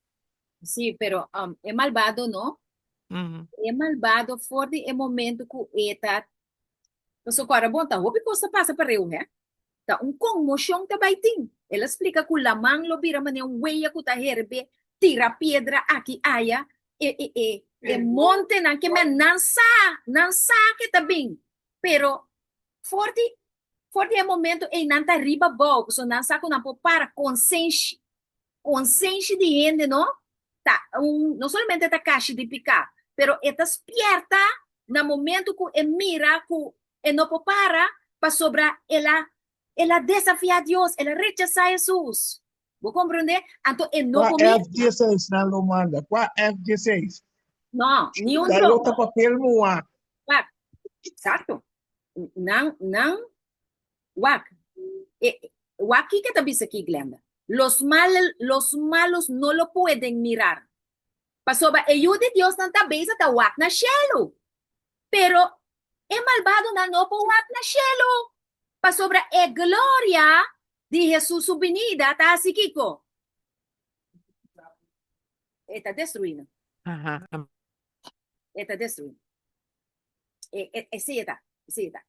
Sí, pero um, e malbado no. E malbado for di e momento ku e ta, paso ku ora bon ta hopi kos ta pasa pareu, hè? Ta un konmoshon ta bai tin. El a splika ku laman lo bira manera un weya ku ta herbe tira piedra aki aya. E e e e montenan ke men nan sa, nan sa ke ta bin. Pero for di for di e momento ei nan ta riba bou, pasobra nan sa ku nan por para konsenshi. Konsenshi di hende no ta un no solamente ta kashi di piká, pero e ta spierta na momento ku e mira ku e no por para pasobra el a el a desafiá Dios, el a rechasá Hesus. Bo komprondé? Anto e no Kua por mira. F-16 nan lo manda? Kua F-16? No, ni un Nan lo dron. ta papel muhá. Wak, exacto. Nan, nan, wak. E, wak kiko ta bisa aki, Glenda? Los mal, los malos no lo pueden mirar. Pasobra e yu di Dios nan ta bezig ta wak na shelu. Pero e malbadonan no por wak na shelu. Pasobra e gloria di Hesus su binida ta hasi kiko? E ta destruí nan. E ta destruí nan. E, e, esei e ta, esei e ta.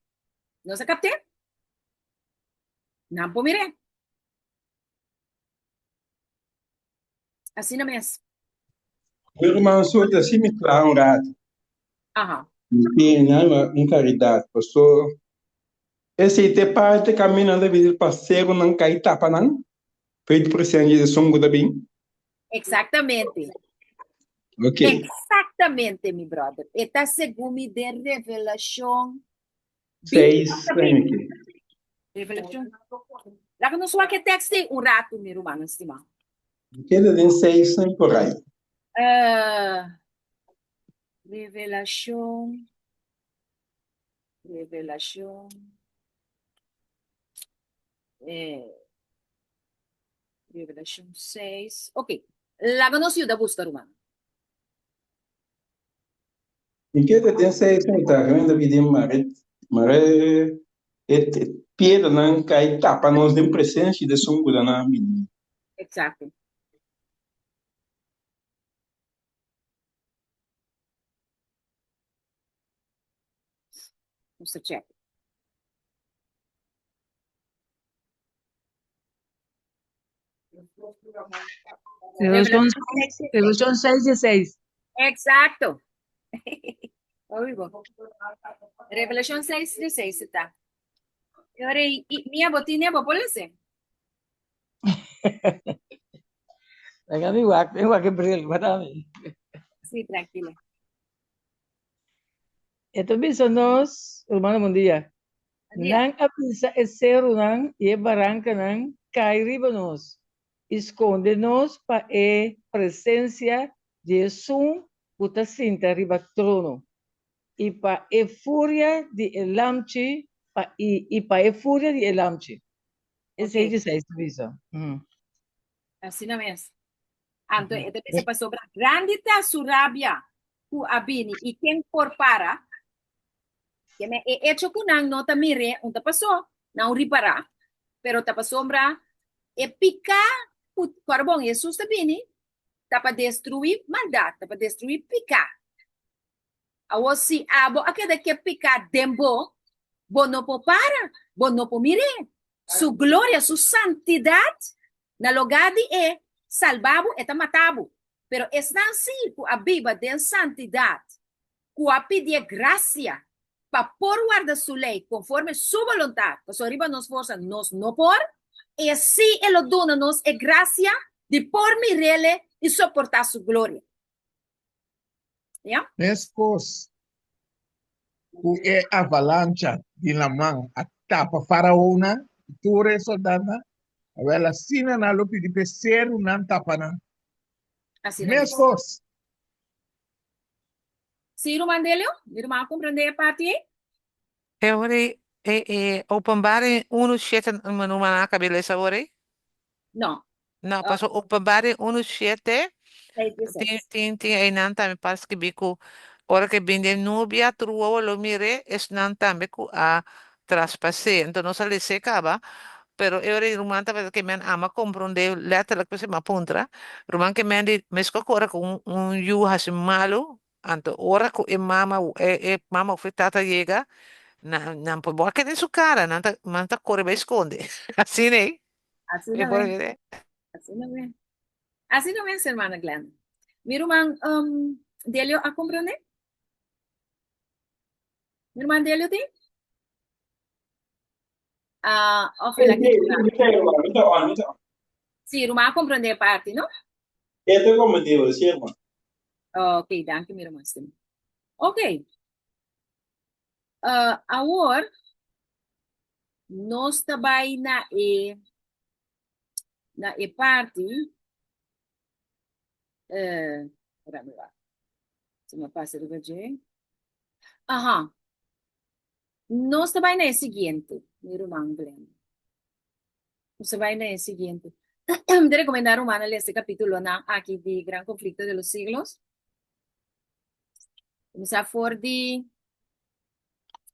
Nos a kapt'é? Nan por mir'é. Asina mes. Mi ruman Sote, si mi traha un rato. Aha. Mi tin un karidat, paso esei ta e parti kaminda nan ta bisa pa serunan kai tapa nan, fe di presensia di esun ku ta bin. Exactamente. Ok. Exactamente, mi brother. E ta segun mi den Revelacion 6, thank you. Revelacion. Laga nos wak e tekst ei un ratu, mi rumannan stimá. Keda den 6 por ahí. Uh, Revelacion. Revelacion. Eh, Revelacion 6. Ok. Laga nos yuda buska, ruman. Mi keda den 6 mi ta renda bidi mare mare e piedranan kai tapa nos den presensia di esun ku ta na bini. Exacto. Nos ta check. Revelación, Revelación 6 de 6. Exacto. Oigo. Revelación 6 de 6 está. Y ahora, y, mia botine, bo por lese? Venga, mi wak, mi wak bril, guardami. Sí, tranquila. E ta bisa nos, hermano, bon dia. Nan a bisa e serunan i e barankanan, Kai riba nos, i skonde nos pa e presensia di Esun ku ta sinta riba trono, i pa e furia di e Lamchi, pa i i pa e furia di e Lamchi. Esei 16 ta bisa. Asina mes. Anto e ta bisa pasobra grandi ta su rabia ku a bini, i ken por para? Ke men e echo ku nan no ta mir'é un ta pasó, nan un ripará, pero ta pasobra e piká ku kòrda bon, Hesus ta bini ta pa destruí maldat, ta pa destruí piká. Awor si abo a keda ke piká den bo, bo no por para, bo no por mir'é. Su gloria, su santidat, na lugá di e salba bo, e ta mata bo. Pero esnan sí ku a biba den santidat, ku a pidié grasia pa por warda su lei konforme su boluntat, pasobra riba nos forsa nos no por, e sí e lo duna nos e grasia di por mir'Ele i soportá su gloria. Ya? Meskos ku e avalancha di laman a tapa Faraonnan i tur e soldatnan, awel asina nan lo pidi pa e serunan tapa nan. Asina mes. Meskos. Sí, ruman Delio? Mi ruman a comprende e parti ei? E ora ei, e, e Openbaring unu shete, mi ruman a kaba lesa ora ei? No. No, paso Openbaring unu shete, Seis di tin, seis. tin, tin einan tambe pa skibi ku ora ke bin den nubia, tur wowo lo mir'é, esnan tambe ku a traspas'é. Enton nos a les'é kaba, pero e ora ei ruman tabata ke men ama komprondé letterlijk, p'esei mi a puntra. Ruman ke men di, meskos ku ora ku un, un yu hasi malu, Anto ora ku e mama e e mama of e tata yega. Nan, nan por bo a keda den su kara, nan ta, nan ta kore bai skonde. Asina ei. Asina E por mes. kere. Asina mes. Asina mes, hermana Glenda. Mi ruman um, Delio a comprende? Mi ruman Delio tin? Ah, of el a Sí, sí, mi ta hermano, mi ta on, mi ta on. Sí, ruman a comprende e parti, no? E ta comprende, sí, hermano. Ok, danki mi ruman stima. Ok. Uh, awor nos ta bai na e na e parti eh ora mi wak. Si mi pasa riba dje. Aha. Nos ta bai na e siguiente, mi ruman Glenn. Nos ta bai na e siguiente. Mi ta recomenda rumannan lesa e capitulonan aki di Gran Conflicto de los Siglos. Kuminsá for di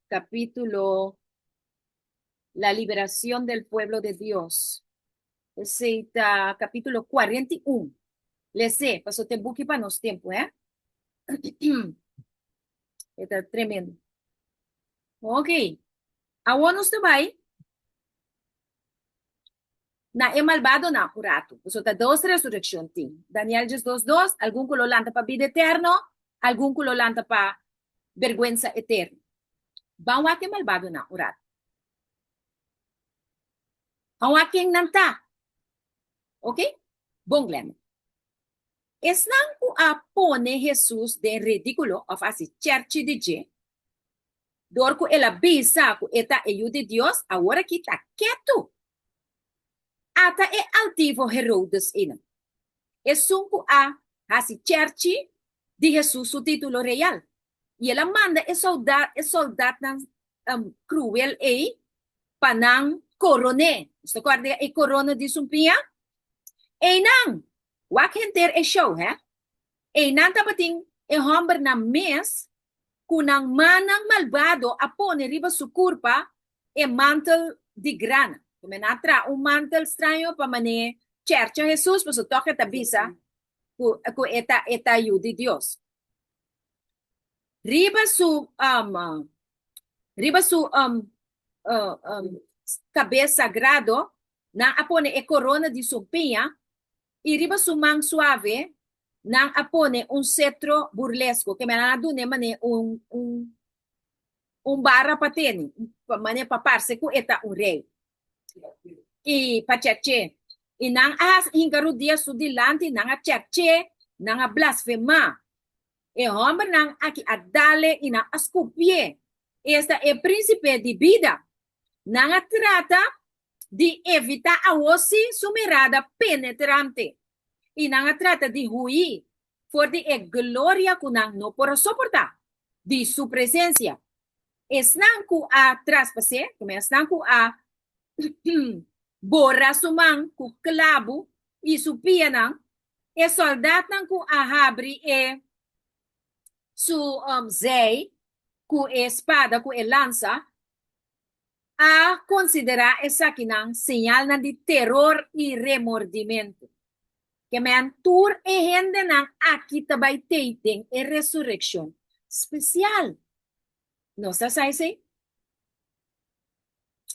capítulo La liberación del pueblo de Dios. Esei ta capítulo 41. Les'é, pasobra ta e buki pa nos tempu, hè? E ta tremendo. Ok. Awor nos ta bai na e malbadonan un ratu. Pasobra ta dos resurekshon tin. Daniel 12 dos, algun ku lo lanta pa bida eterno, algun ku lo lanta pa bergwensa eterno. Ban wak e malbadonan un ratu. Ban wak ken nan ta. Ok? Bon, Glenda. Esnan ku a pone Hesus den ridíkulo òf hasi chèrchi di dje, dor ku el a bisa ku e ta e Yu di Dios, awor aki ta ketu. Ata e altivo Herodes einan, esun ku a hasi chèrchi di Hesus su título real, i el a manda e sòldatnan kruel ei pa nan koron'é. Nos ta kòrda e korona di sumpiña? Einan Wak henter e show, hè? Einan tabatin e hòmbernan mes ku nan mannan malbado a pone riba su kurpa e mantel di grana. Kome nan a traha un mantel straño pa man'é chèrcha Hesus, pasobra tòg e ta bisa ku ku e ta e ta Yu di Dios. Riba su riba su kabes sagrado nan a pone e korona di sumpiña i riba su man suave nan a pone un setro burlesko, ke nan a dun'é manera un un un bara pa tene, manera pa parse ku e ta un rei, i pa chèrch'é. I nan a hasi hinka rudia su dilanti, nan a chèrch'é, nan a blasfemá. E hòmbernan aki a dal'é i nan a skupié, esta e prínsipe di bida. Nan a trata di evitá awosi su mirada penetrante i nan a trata di hui for di e gloria ku nan no por a soportá di su presensia. Esnan ku a traspas'é, ku esnan ku a bora su man ku klabu i su pianan, e sòldatnan ku a habri e su zei ku e spada ku e lansa, a konsiderá esakinan señalnan di teror i remordimentu. Ke men tur e hendenan aki ta bai tei den e resurekshon spesial. Nos ta sa esei?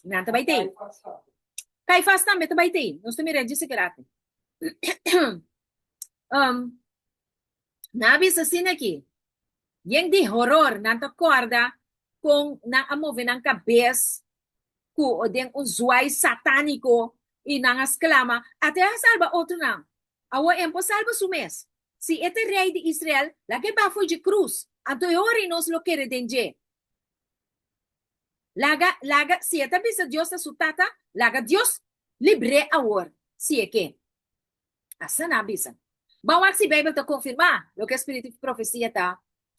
Nan ta bai tei. Kaifas tambe ta bai tei. Nos ta mira dje sekerati. um, nan a bisa asina aki, Yen di horor nan ta kòrda kon nan a move nan kabes ku den un zwai satániko i nan a sklama, Ata e a salba otronan, awor e por salba su mes. Si e ta rei di Israel, laga e baha for dje krus, anto e ora i nos lo kere den dje. Laga, laga, si e ta bisa Dios ta su Tata, laga Dios libr'é awor, si e ke. Asina a bisa. Ban wak si Beibel ta konfirmá loke e spiritu di profesia ta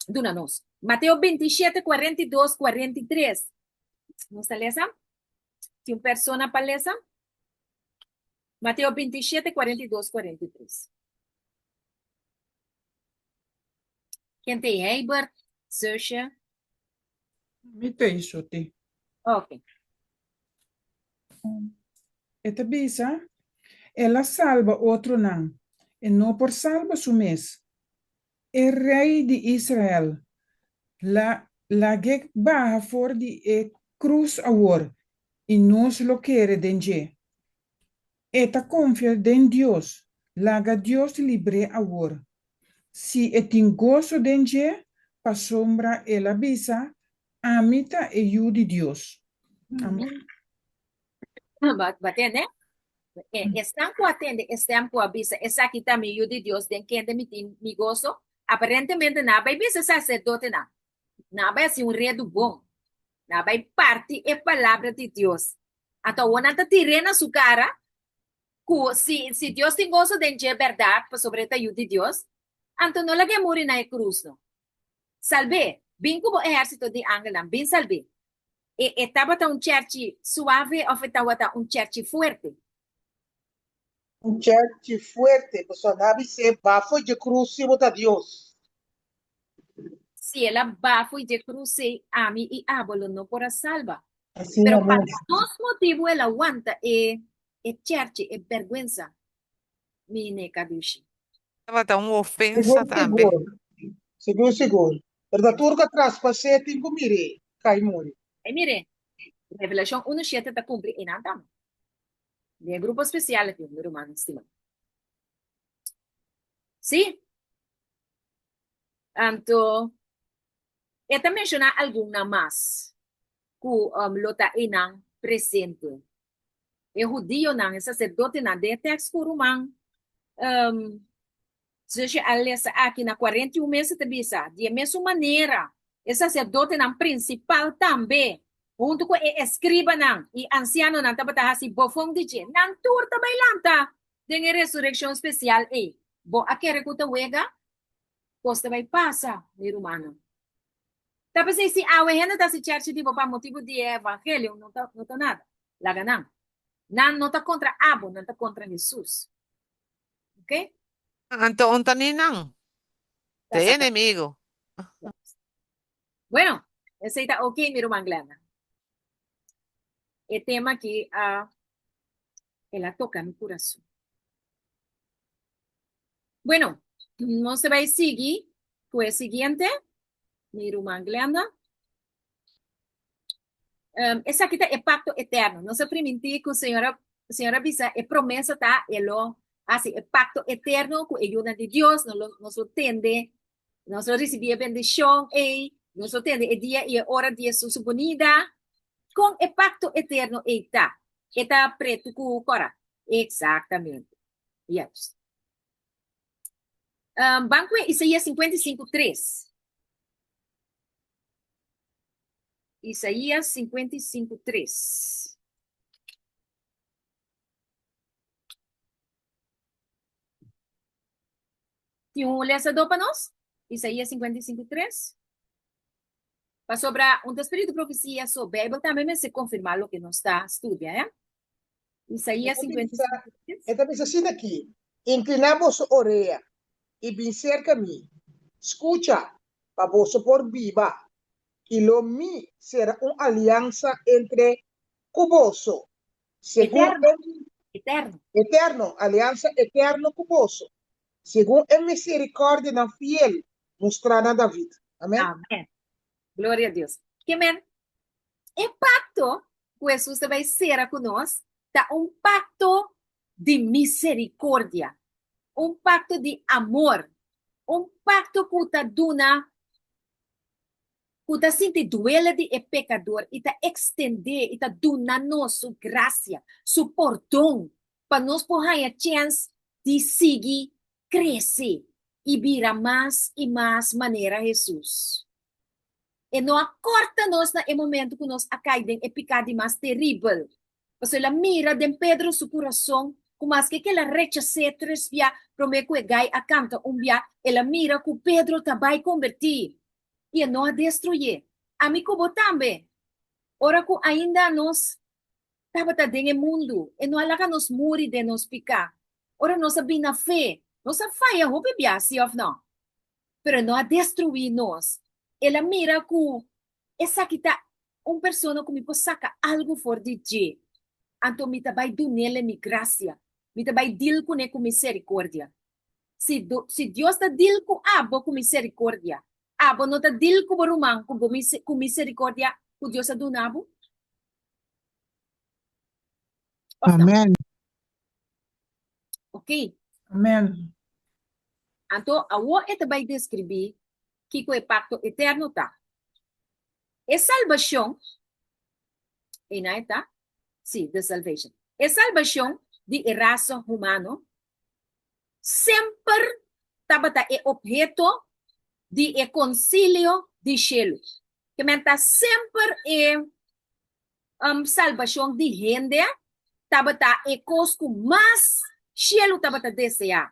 duna nos. Mateo 27, 42, 43. Nos ta lesa? Tin un persona pa lesa? Mateo 27, 42, 43. Ken ta ei? Heibert, zusje? Mi ta ei, Soti. Ok. E ta bisa, El a salba otronan, e no por salba su mes. E Rei di Israel la. Lag'é baha for di e krus awor, i nos lo kere den dje. E ta konfia den Dios, laga Dios libr'é awor, si e tin goso den dje, pasobra el a bisa, Ami ta e Yu di Dios. Amen. Bo tende? Esnan ku a tende e stèm ku a bisa, Esaki ta mi Yu di Dios, den kende mi tin mi goso, aparentemente nan a bai bisa e saserdotenan. Nan a bai hasi un redu bon. Nan a bai parti e palabra di Dios. Anto awor nan ta tir'é na su kara ku si si Dios tin goso den dje bèrdat pasobra e ta Yu di Dios, anto no lag'é muri na e krus no. Salb'é! Bin ku bo ehérsito di angelnan, bin salb'é! E e tabata un chèrchi suave òf e tabata un chèrchi fuerte? Un chèrchi fuerte, pasobra nan a bis'é, Ba fo'i dje krus si bo ta Dios. Si el a ba fo'i dje krus ei, ami i abo lo no por a salba. Asina Pero pa mes. dos motibu el a wanta e e chèrchi, e bèrgwensa. Mi neka dushi. Tabata un ofensa Sigur, tambe. sigur. Sigur, sigur. Pero ta tur ku a traspas'é tin ku mir'é kai muri. E mir'é. Revelashon unu shete ta kumpli einan tambe. Den e grupo spesial aki, mi rumannan stimá. Sí. Anto, e ta menshoná algunnan mas ku lo ta einan presente. E hudionan, e saserdotenan, den e tèks ku ruman Zusje a lesa aki na 41 mes e ta bisa, Di e mesun manera, e saserdotenan prinsipal tambe, huntu ku e eskribanan i ansianonan tabata hasi bofon di dje. Nan tur ta bai lanta den e resurekshon spesial ei. Bo a kere ku ta wega? Kos ta bai pasa, mi rumannan. Ta p'esei si awe hende ta hasi chèrchi di bo pa motibu di e evangelio, no ta no ta nada. Laga nan. Nan no ta kontra abo, nan ta kontra Hesus. Ok? Anto on ta ni nan? Ta Ta e Satanas. enemigo. Bueno, esei ta ok, mi ruman Glenda. E tema aki a el a toka mi kurason. Bueno, nos ta bai sigui ku e siguiente, mi ruman Glenda. Um, esaki ta e pacto eterno. Nos a primintí ku Señor a, Señor a bisa e promesa ta e lo hasi e pacto eterno ku e yunan di Dios, nos lo, nos lo tende, nos lo risibí e bendishon ei, nos lo tende e dia i e ora di Hesus su bonida. Kon e pacto eterno ei ta? E ta pretu ku kora? Exactamente. Juist. Um, ban ku Isaías 55, 3. Isaías 55, 3. Tin un lesadó pa nos? Isaías 55, 3. Pasobra un ta spiritu profesia, so Bijbel tambe mester konfirmá loke nos ta studia, eh? Isaías E ta bisa, 55, 3. e ta bisa asina aki, Inkliná boso orea i bin serka mi, skucha, pa boso por biba, i lo mi sera un aliansa entre ku boso, segun Eterno, e eterno. eterno, aliansa eterno ku boso, segun e miserikòrdianan fiel mustrá na David. Amèn. Amèn. Gloria a Dios. Ke men, e pakto ku Hesus ta bai sera ku nos ta un pakto di misericordia, un pakto di amor, un pakto ku ta duna, ku ta sinti duele di e pekador i ta ekstendé i ta duna nos su grasia, su pordon, pa nos por haña chèns di sigui krese i bira mas i mas manera Hesus. E no a kòrta nos na e momentu ku nos a kai den e piká di mas teribel, pasobra el a mira den Pedro su kurason ku maske ku el a rechas'é tres bia promé ku e gai a kanta un bia, el a mira ku Pedro ta bai kombertí i e no a destruyé. Ami ku bo tambe, ora ku ainda nos tabata den e mundu, e no a laga nos muri den nos piká. Ora nos a bin na fe, nos a faya hopi bia, sí òf nò? Pero e no a destruí nos. El a mira ku esaki ta un persona ku mi por saka algu for di dje, anto mi ta bai dun'el mi grasia, mi ta bai dil kuné ku miserikordia. Si, si Dios ta dil ku abo ku miserikordia, Abo no ta deal ku bo ruman ku bo ku misericordia ku Dios a duna bo? Of no? Amen. Ok. Amen. Anto awor e ta bai deskribí kiko e pakto eterno ta. E salbashon, einan e ta? Sí, the salvation. E salbashon di e rasa humano semper tabata e obheto di e konsilio di shelu. Ke men ta semper e salbashon di hende tabata e kos ku mas shelu tabata deseá.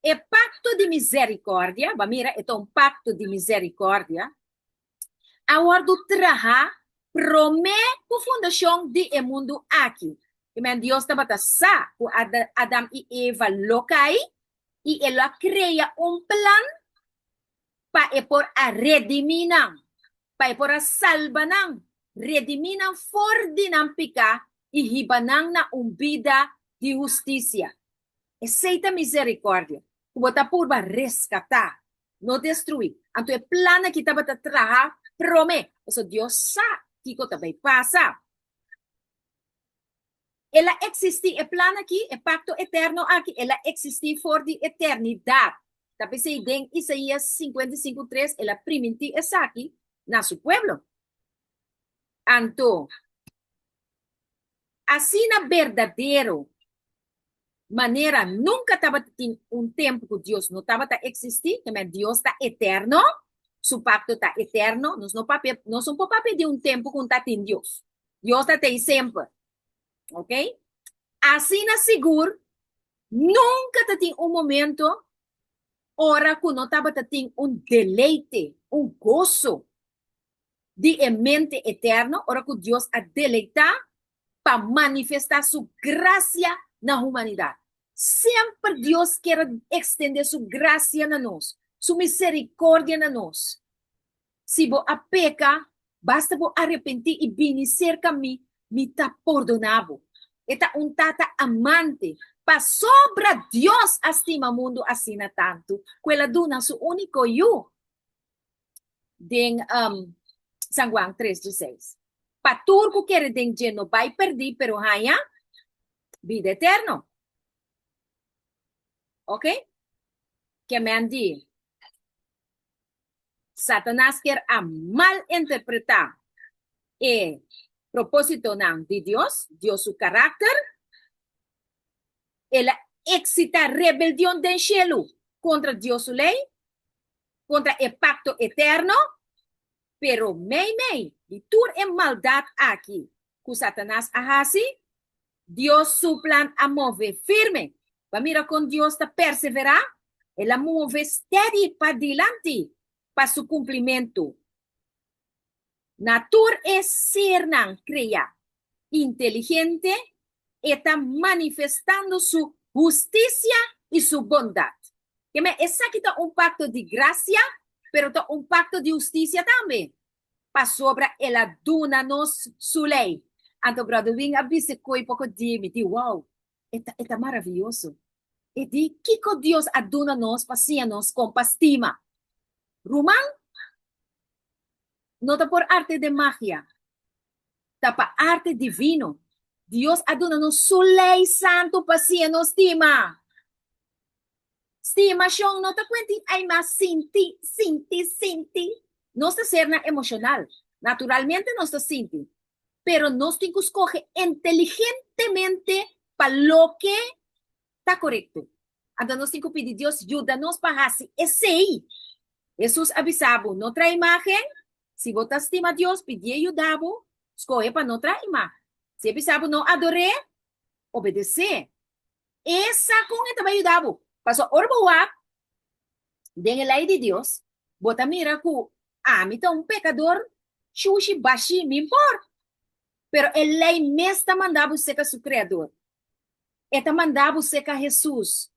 E pakto di mizerikòrdia, bo a mira, e ta un pakto di mizerikòrdia, a wòrdu traha promé ku fundashon di e mundu aki. I men Dios tabata sa ku Adam i Eva lo kai i e lo a krea un plan pa e por a redimí nan, pa e por a salba nan, redimí nan for di nan piká i hiba nan na un bida di hustisia. Esei ta miserikòrdia, ku bo ta purba reskatá, no destruí. Anto e plan aki tabata traha promé, pasobra Dios sa kiko ta bai pasa. El a eksistí, e plan aki, e pakto eterno aki, el a eksistí for di eternidat. Ta p'esei den Isaías 55 tres el a primintí esaki na su pueblo. Anto, asina berdadero manera nunka tabata tin un tempu ku Dios no tabata eksistí, te men Dios ta eterno, su pakto ta eterno, nos no papia, nos no por papia di un tempu ku un ta tin Dios. Dios ta tei semper. Ok? Asina sigur, nunka ta tin un momento ora ku no tabata tin un deleite, un goso di e mente eterno, ora ku Dios a deleitá pa manifestá su grasia na humanidat. Semper Dios kier a ekstendé su grasia na nos, su miserikordia na nos. Si bo a peka, basta bo arepentí i bini serka mi, mi ta pordoná bo. E ta un Tata amante, pasobra Dios a stima mundu asina tantu ku el a duna su úniko Yu. Den San Juan tres dieseis. Pa tur ku kere den dje no bai perdí pero haña bida eterno. Ok? Ke men di Satanas kier a malinterpretá e propósitonan di Dios, Dios su karakter. El a eksitá rebeldion den shelu kontra Dios su lei. kontra e pakto eterno, pero meimei di tur e maldat aki ku Satanas a hasi, Dios su plan a move firme. Bo a mira kon Dios ta perseverá? El a move steady padilanti pa su kumplimentu. Na tur e sernan kreá inteligente, e ta manifestando su hustisia i su bondat. Keme esaki ta un pakto di grasia, pero ta un pakto di hustisia tambe, pasobra el a duna nos su lei. Anto Brother Wing a bisa koe poko di mi di, Wow, e ta, e ta maravioso. E di, Kiko Dios a duna nos pa siña nos kon pa stima? Ruman, no ta por arte de magia, ta pa arte divino. Dios a duna nos su lei santu pa siña nos stima. Stimashon no ta kuenti ai mas sinti, sinti, sinti. Nos ta sernan emoshonal. Naturalmente nos ta sinti. Pero nos tin ku skohe inteligentemente pa loke ta korekto. Anto nos tin ku pidi Dios yuda nos pa hasi esei. Hesus a bisa bo, no traha imágen. Si bo ta stima Dios, pidié yuda bo skohe pa no traha imágen. Si e bisa bo no ador'é, obedesé. E sa kon e ta bai yuda bo. Pasobra ora bo wak den e lei di Dios, bo ta mira ku ami ta un pekador shushi bashí, mi por. Pero e lei mes ta manda bo seka su Kreador. E ta manda bo seka Hesus.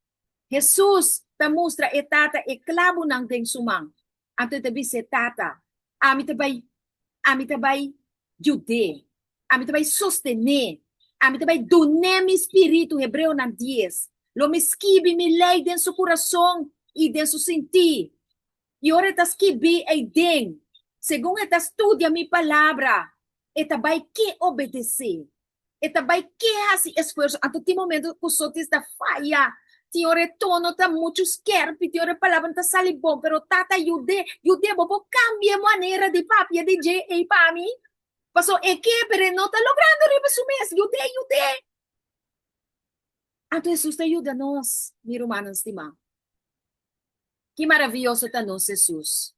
Hesus ta mustra e Tata e klabunan den su man. Anto e ta bisa e Tata, Ami ta bai, ami ta bai yud'é, ami ta bai sostené, ami ta bai dun'é mi spiritu, Hebreonan dies. Lo mi skibi mi lei den su kurason i den su sintí. I ora e ta skibí ei den, segun e ta studia mi palabra, e ta bai ke obedesé. E ta bai ke hasi esfuerso. Anto tin momento ku sotis ta faya, tin ora e tono ta muchu skerpi, tin ora e palabra no ta sali bon, pero Tata yud'é, yud'é, bo por kambia e manera di papia di dje ei pa mi? Pasobra e ke, pero e no ta logrando riba su mes. Yud'é, yud'é. Anto Hesus ta yuda nos, mi rumannan stimá. Ki maravioso ta nos Hesus!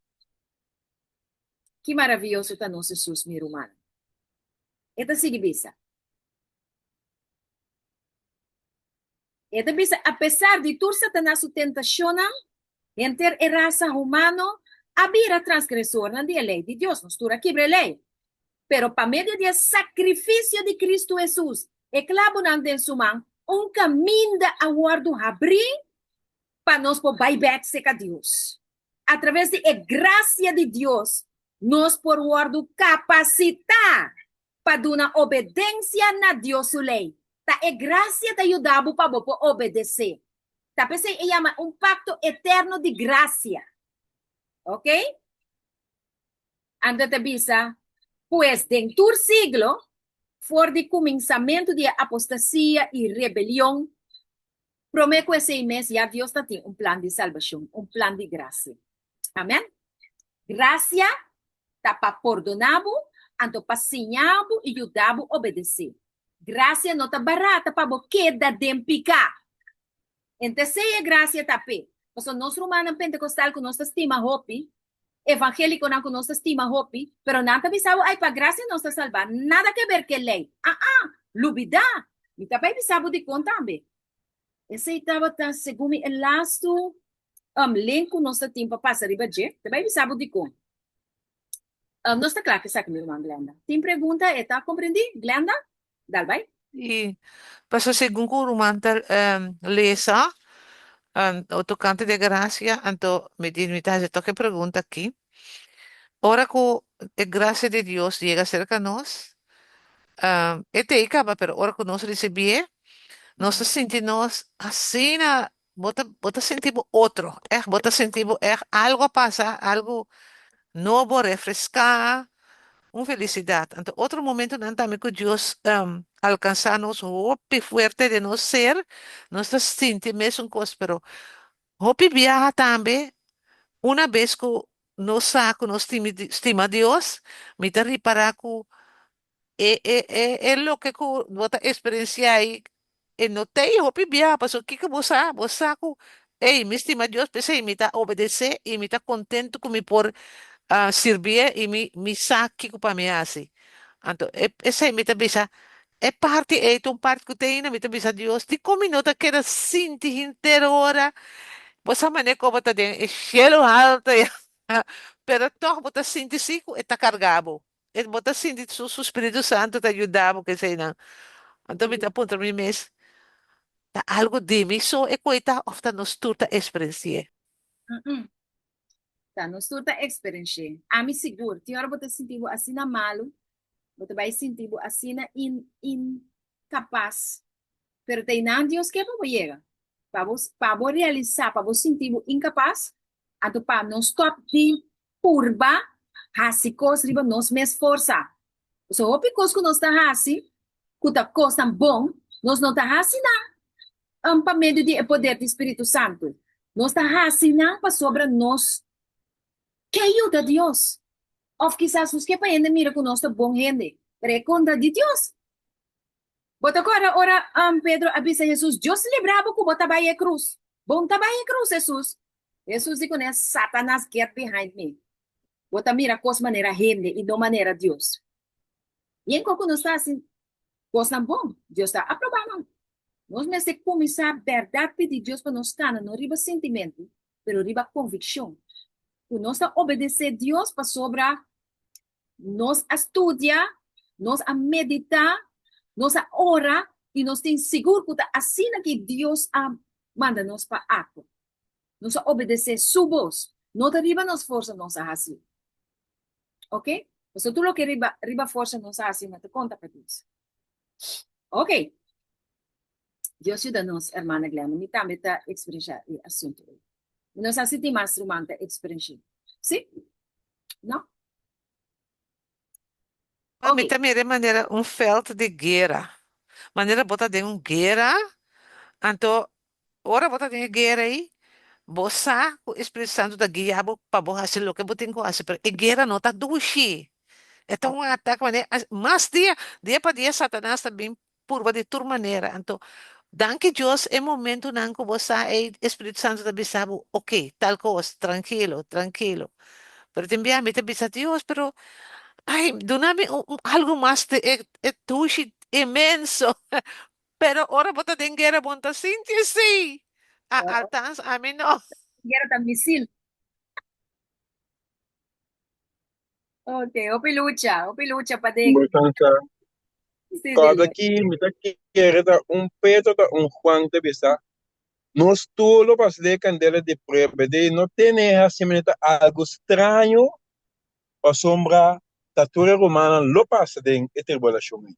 Ki maravioso ta nos Hesus, mi rumannan. E ta sigui bisa. E ta bisa, Apesar di tur Satanas su tentashonnan, henter e rasa humano a bira transgresornan di e lei di Dios. Nos tur a kibra e lei. Pero pa medio di e sakrifisio di Kristu Hesus, e klabunan den su man, un kaminda a wòrdu habrí pa nos por bai bèk serka Dios. Atraves di e grasia di Dios, nos por wòrdu kapasitá pa duna obedensia na Dios su lei. Ta e grasia ta yuda bo pa bo por obedesé. Ta p'esei e yama un pakto eterno di grasia. Oke? Anto ta bisa, Pues den tur siglo, for di kuminsamentu di e apostasia i rebelion, promé ku esei mes ya Dios ta tin un plan di salbashon, un plan di grasia. Amèn. Grasia ta pa pordoná bo, anto pa siña bo i yuda bo obedesé. Grasia no ta barata pa bo keda den piká. Entesei e grasia ta p'e. Pasobra nos rumannan pentekostal ku nos ta stima hopi, evangélikonan ku nos ta stima hopi, pero nan ta bisa bo, Ai, pa grasia nos ta salbá, nada ke ber ku e lei. Aa, lubidá! Mi ta bai bisa bo dikon tambe. Esei tabata, segun mi, e lastu link ku nos ta tin pa pasa riba dje. Ta bai bisa bo dikon. Nos ta kla ku esaki, mi ruman Glenda. Tin pregunta? E ta komprendí? Glenda, dal bai. I pasobra segun ku ruman ta lesa tokante di e grasia, anto mi di mi ta hasi tok e pregunta aki. Ora ku e grasia di Dios yega serka nos, e ta ei kaba, pero ora ku nos risibié, nos ta sinti nos asina, bo ta bo ta sinti bo otro, ègt bo ta sinti bo ègt algu a pasa, algu nobo, refreská, un felisidat. Anto otro momentonan tambe ku Dios alkansá nos hopi fuerte den nos ser, nos ta sinti mesun kos, pero hopi biaha tambe una bes ku nos sa ku nos stima Dios, mi ta ripará ku E e e e loke ku bo ta eksperensiá ei, e no ta ei hopi biaha, pasobra kiko bo sa? Bo sa ku, ey, mi stima Dios, p'esei mi ta obedesé i mi ta kontentu ku mi por sirbié i mi mi sa kiko pa mi hasi. Anto e esei mi ta bisa, e parti ei ta un parti ku te ainda mi ta bisa Dios, dikon mi no ta keda sinti henter ora? Bo sa manera ku bo ta den e shelu haltu ya, pero tòg bo ta sinti si ku e ta karga bo. E bo ta sinti su su Spiritu Santu ta yuda bo ku eseinan. Anto mi ta puntra mi mes, ta algu di mi so e koe ta òf ta nos tur ta eksperensi'é? Mm-mm. Ta nos tur ta eksperensi'é. Ami sigur, tin ora bo ta sinti bo asina malu, bo ta bai sinti bo asina in inkapas, pero ta einan Dios ke pa bo yega. Pa bo pa bo realisá, pa bo sinti bo inkapas, anto pa no stòp di purba hasi kos riba nos mes forsa. Pasobra hopi kos ku nos ta hasi ku ta kosnan bon, nos no ta hasi nan pa medio di e poder di spiritu santu. Nos ta hasi nan pasobra nos ke yuda Dios. Òf kisas nos ke pa hende mira ku nos ta bon hende, pero e kontra di Dios. Bo ta kòrda ora Pedro a bisa Hesus, Dios libra bo ku bo ta bai e krus. Bo no ta bai e krus, Hesus. Hesus di kuné, Satanas, get behind me. Bo ta mira kos manera hende i no manera Dios. Yen kos ku nos ta hasi kosnan bon, Dios ta aprobá nan. Nos mester kuminsá bèrdat pidi Dios pa nos kana no riba sintimentu, pero riba konvikshon. Ku nos ta obedesé Dios pasobra Nos a studia, nos a meditá, nos a ora i nos tin sigur ku ta asina ki Dios a manda nos pa aktua. Nos a obedesé su bos, no ta riba nos forsa nos a hasi. Oke? Pasobra tur loke riba riba forsa nos a hasi no ta konta pa Dios. Oke. Dios yuda nos, hermana Glenda. Mi tambe ta eksperenshá e asuntu ei. Mi no sa si tin mas ruman ta eksperensh'é. Sí? No? Pa mi Ok. ta mira manera un veld di guera. Manera bo ta den un guera, anto ora bo ta den e guera ei, bo sa ku e Spiritu Santu ta guia bo pa bo hasi loke bo tin ku hasi, pero e guera no ta dushi. E ta un atake manera mas dia, dia pa dia Satanas ta bin purba di tur manera. Anto, danki Dios e momentunan ku bo sa ei e Spiritu Santu ta bisa bo, ok, tal kos, trankilo, trankilo. Pero tin bia mi ta bisa Dios, pero ai, duna mi un, un algu mas di e, e dushi inmenso. Pero ora bo ta den guera bo no ta sinti esei. A, althans ami no. Guera ta misil. Ok, hopi lucha, hopi lucha pa den. Importancia. Sí, Kòrda dile. ki mi ta kere ta un Petro ta un Juan ta bisa, Nos tur lo pasa den e kandela di prueba, de no tene hasi manera ta algu straño, pasobra ta tur e rumannan lo pasa den e tribulashon ei.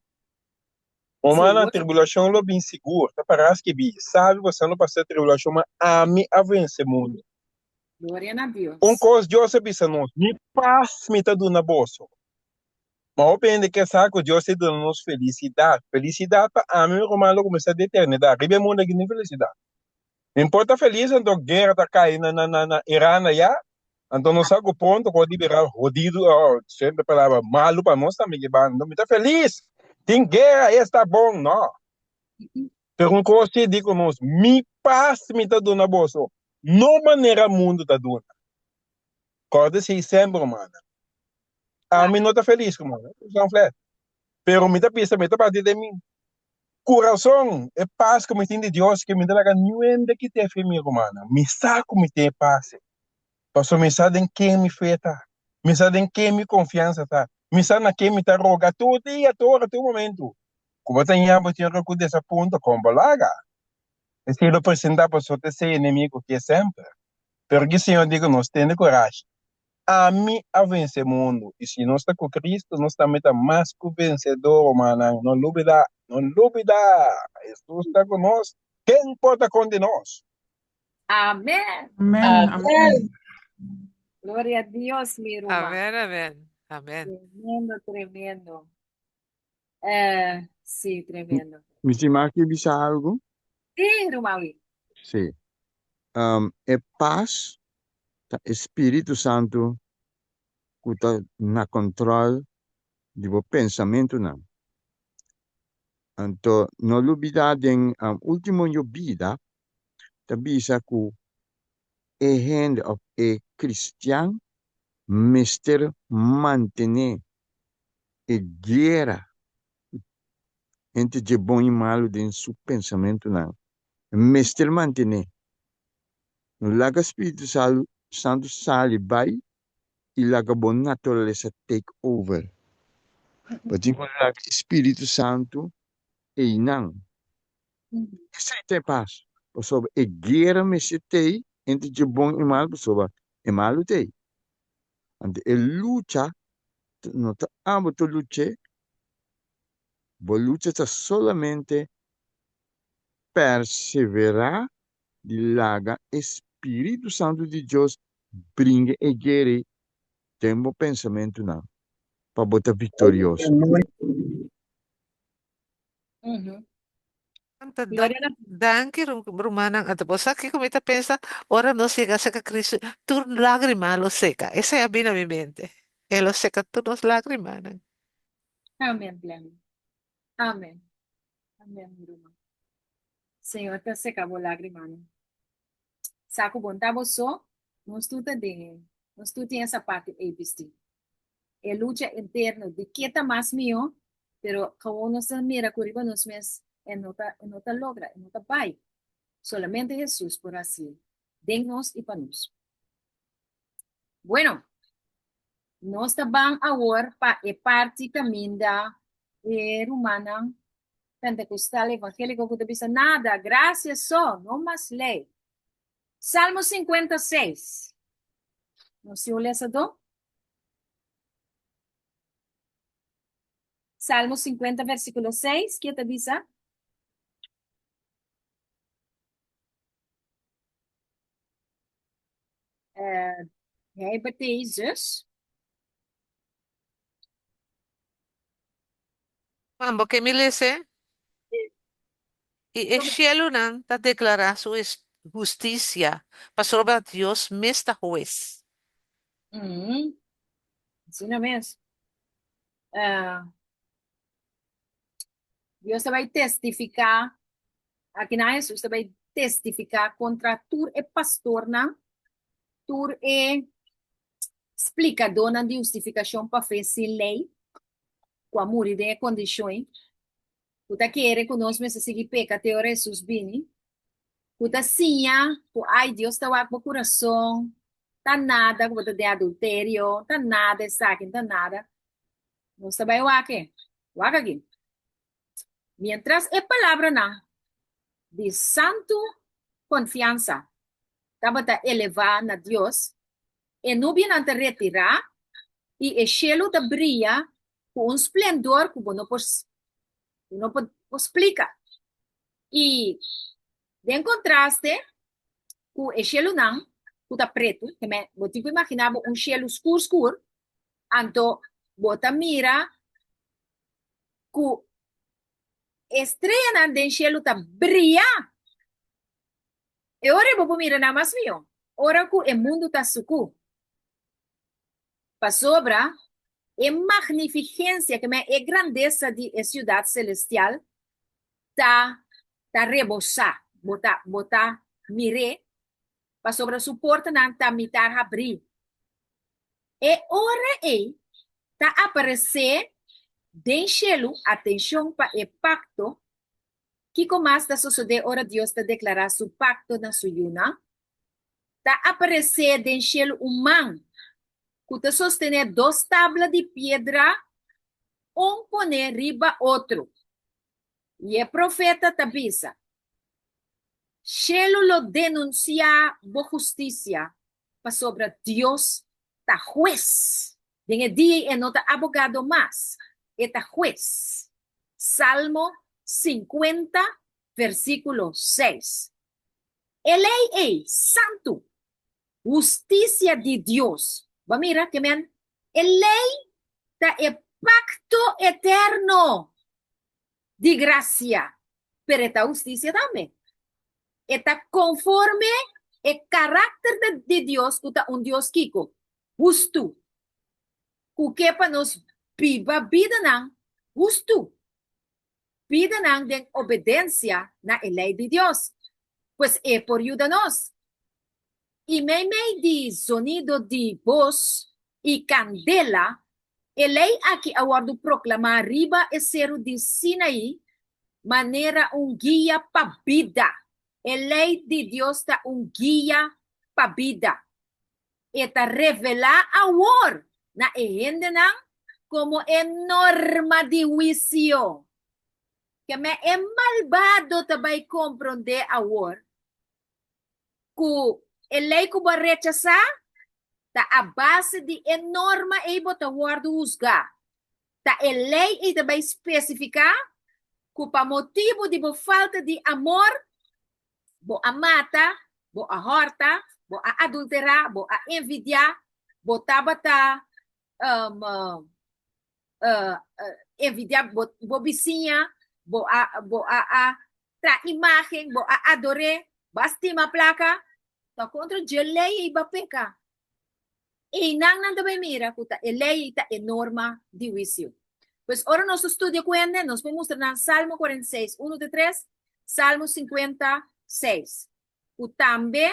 Rumannan, Sigur. tribulashon lo bin sigur, ta pará skibí, Sabi boso lo pasa tribulashon, ma ami a vense mundu. Gloria na Un Dios. kos Dios a bisa nos, Mi pas mi ta duna boso. Ma hopi hende ke sa ku Dios ta duna nos felisidat. Felisidat pa ami, mi ruman, lo kuminsá di eternidat. Riba e mundu aki no tin felisidat. Mi por ta felis anto guera ta kai na na na na Iran ayá, anto nos sa ku pronto ku a bira hodidu, oh, siempre palabra malu pa nos tambe ki banda. Mi ta felis! Tin guera, esta bon! No. Pero un kos si e di ku nos, Mi pas mi ta duna boso. No manera mundu ta duna. Kòrda esei semper, rumannan. Ami no ta felis, rumannan. Usa un flet. Pero mi ta bisa, mi ta parti den mi kurason e pas ku mi tin di Dios ke mi ta laga niun hende kit'é fi mi, rumannan. Mi sa ku mi tin e pas ei. Pasobra mi sa den ken mi fe ta. Mi sa den ken mi konfiansa ta. Mi sa na ken mi ta roga tur dia, tur ora, tur momentu. Ku bo ta ña bo tin ora ku desapunto, kon bo laga? Esei lo presentá pasobra ta esei enemigo ke semper. Pero ki Señor di ku nos, Tene kurashi. Ami a vense mundu. I si nos ta ku Cristo, nos tambe ta mas ku vensedor, rumannan. No lubidá, no lubidá! Hesus ta ku nos. Ken por ta kontra nos? Amen. Amen, amen. Gloria a Dios, mi ruman. Amen, amen, amen. Tremendo, tremendo. Eh, sí, tremendo. Mi tin mag di bisa algu? Sí, ruman. Sí. Um, e pas ta e Spiritu Santu ku ta na kòntròl di bo pensamentunan. Anto no lubidá den um, último yobida ta bisa ku e hende òf e kristian mester mantené e guera entre dje bon i malu den su pensamentunan. E mester mantené. No laga Spiritu Santu sali bai i laga bo naturalesa take over. Bo tin ku laga e Spiritu Santu einan. Esei ta e pas, pasobra e guera mester t'ei entre dje bon i malu, pasobra e malu t'ei. Anto e lucha no ta abo ta luch'é, bo lucha ta solamente perseverá di laga e Spiritu Santu di Dios bringa e guera ei den bo pensamentunan pa bo ta viktorioso. Anta danki rumannan. Anto bo sa kiko mi ta pensa? Ora nos yega serka Cristo, tur lágrima lo seka. Esei a bini na mi mente. E lo seka tur nos lágrimanan. Amen, Glenn. Amen. Amen, mi ruman. Señor ta seka bo lágrimanan. Sa ku bon ta bo so, nos tur ta den e. Nos tur tin e sapatu ei bistí. E lucha interno di ke ta mas mihó, pero gewoon nos ta mira ku riba nos mes e no ta e no ta logra, e no ta bai. Solamente Hesus por hasié den nos i pa nos. Bueno, nos ta ban awor pa e parti kaminda e rumannan Pentecostal Evangélico ku ta bisa nada, gracia so, no mas lei. Salmo 56. Nos tin un lesadó? Salmo 50, versículo 6, ke ta bisa? Eh, Hij zus. Juan, bo ke mi lese? I e shelunan ta deklará su hustisia, pasobra Dios mes ta hues. Mm. Asina mes. Uh, Dios ta bai testifiká, akinan Hesus ta bai testifiká kontra tur e pastornan, tur e splikadónan di hustifikashon pa fe sin lei, ku a muri den e kondishon ei, ku ta kere ku nos mester sigui peka te ora Hesus bini, ku ta siña ku ai Dios ta wak bo kurason, ta nada ku bo ta den adulterio, ta nada esaki, ta nada. Nos ta bai wak e. Wak aki. Mientras e palabranan di santu konfiansa tabata elevá na Dios, e nubianan ta retirá i e shelu ta bria ku un splendor ku bo no por bo no por splika. I den kontraste ku e shelunan ku ta pretu, bo tin ku imaginá bo un shelu skur skur, anto bo ta mira ku e streanan den shelu ta bria. E ora ei bo por mira nan mas mihó, ora ku e mundu ta sukú. Pasobra e magnifigensia, ke men e grandesa di e siudat selestial ta ta rebosá, bo ta bo ta mir'é, pasobra su portanan ta mitar habrí. E ora ei ta aparesé den shelu, atenshon pa e pakto Kiko mas ta sosodé ora Dios ta deklará su pakto na su yunan? Ta aparesé den shelu un man ku ta sostené dos tabla di piedra, un poné riba otro. I e profeta ta bisa, Shelu lo denunsiá bo hustisia, pasobra Dios ta hues. Den e dia ei e no ta abogado mas, e ta hues. Salmo sinkuenta, versíkulo seis. E lei ei, santu, hustisia di Dios. Bo a mira ke men? E lei ta e pakto eterno di grasia, pero e ta hustisia tambe. E ta konforme e karakter di Dios ku ta un Dios kiko? Hustu. Ku ke pa nos biba bidanan hustu, bidanan den obedensia na e lei di Dios. Pues e por yuda nos. I meimei di zonido di bos i kandela, e lei aki a wòrdu proklamá riba e seru di Sinaí manera un guia pa bida. E lei di Dios ta un guia pa bida. E ta revelá awor na e hendenan komo e norma di huisio. Keme e malbado ta bai komprondé awor ku e lei ku bo a rechasá ta a base di e norma ei bo ta wòrdu husgá. Ta e lei ei ta bai spesifiká ku pa motibu di bo falta di amor bo a mata, bo a hòrta, bo a adulterá, bo a envidiá, bo tabata envidiá bo bo bisiña, bo a bo a a traha imágen, bo a ador'é, bo a stima plaka, ta kontra dje lei ei bo a peka. Einan nan ta bai mira ku ta e lei ei ta e norma di huisio. Pues ora nos ta studia ku hende, nos por mustra nan Salmo 46, unu te tres, Salmo 56, ku tambe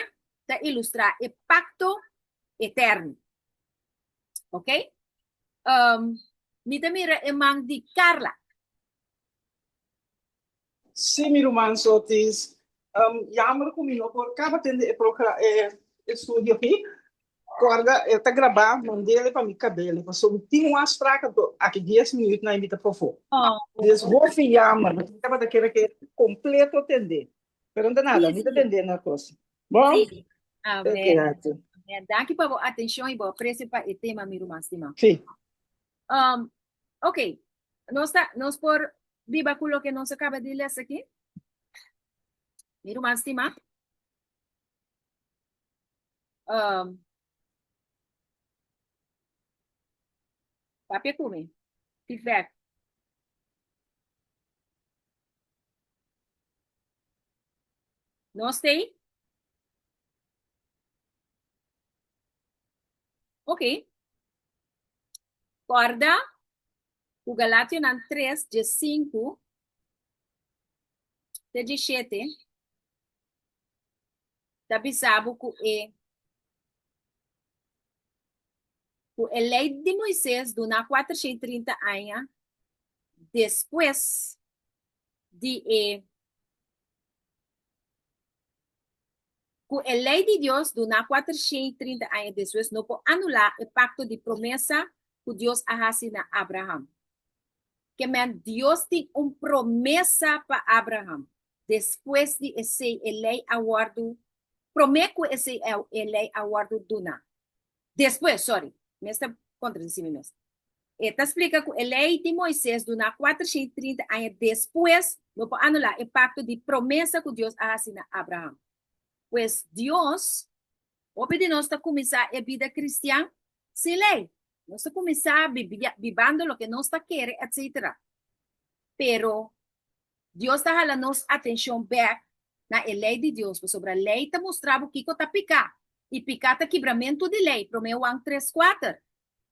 ta ilustrá e pakto eterno. Ok? Um, mi ta mira e man di Carla. Sí, mi ruman Sotis. Um, jammer ku mi no por kaba tende e progra e estudio aki. Kòrda, e ta grabá, mand'é pa mi kabele. Pasobra mi tin un afspraak anto aki dies minuut na mi ta pafó. Oh. Dus hopi jammer. Mi tabata kere ke kompleto tende. Pero no ta nada, mi ta tende na kos. Bon? Sí. Amen. Gracias. Amen. Danki pa bo atenshon i bo apresio pa e tema, mi ruman stimá. Sí. Um, ok, nos ta, nos por biba ku loke nos a kaba di lesa aki? Mi ruman stimá. Um, Papia ku mi. Feedback. Nos t'ei? Ok. Kòrda ku Galationan 3 dje 5 te dje 7 ta bisa bo ku e ku e lei di Moises duna 430 aña despues di e Ku e lei di Dios duná 430 aña despues no por anulá e pakto di promesa ku Dios a hasi na Abraham. Ke men Dios tin un promesa pa Abraham. Despues di esei e lei a wòrdu, promé ku esei e lei a wòrdu duná. Despues, sorry, mi esta kontradisí mi mes. E ta splika ku e lei di Moises duná 430 aña despues no por anulá e pakto di promesa ku Dios a hasi na Abraham. Pues Dios, hopi di nos ta kuminsá e bida kristian sin lei. Nos ta kuminsá bibando loke nos ta kere, etcetera. Pero Dios ta hala nos atencion bek na e ley di Dios, pasobra ley ta mustra bo kico ta pica, y pica ta kibramentu di ley, Prome Juan tres kuater.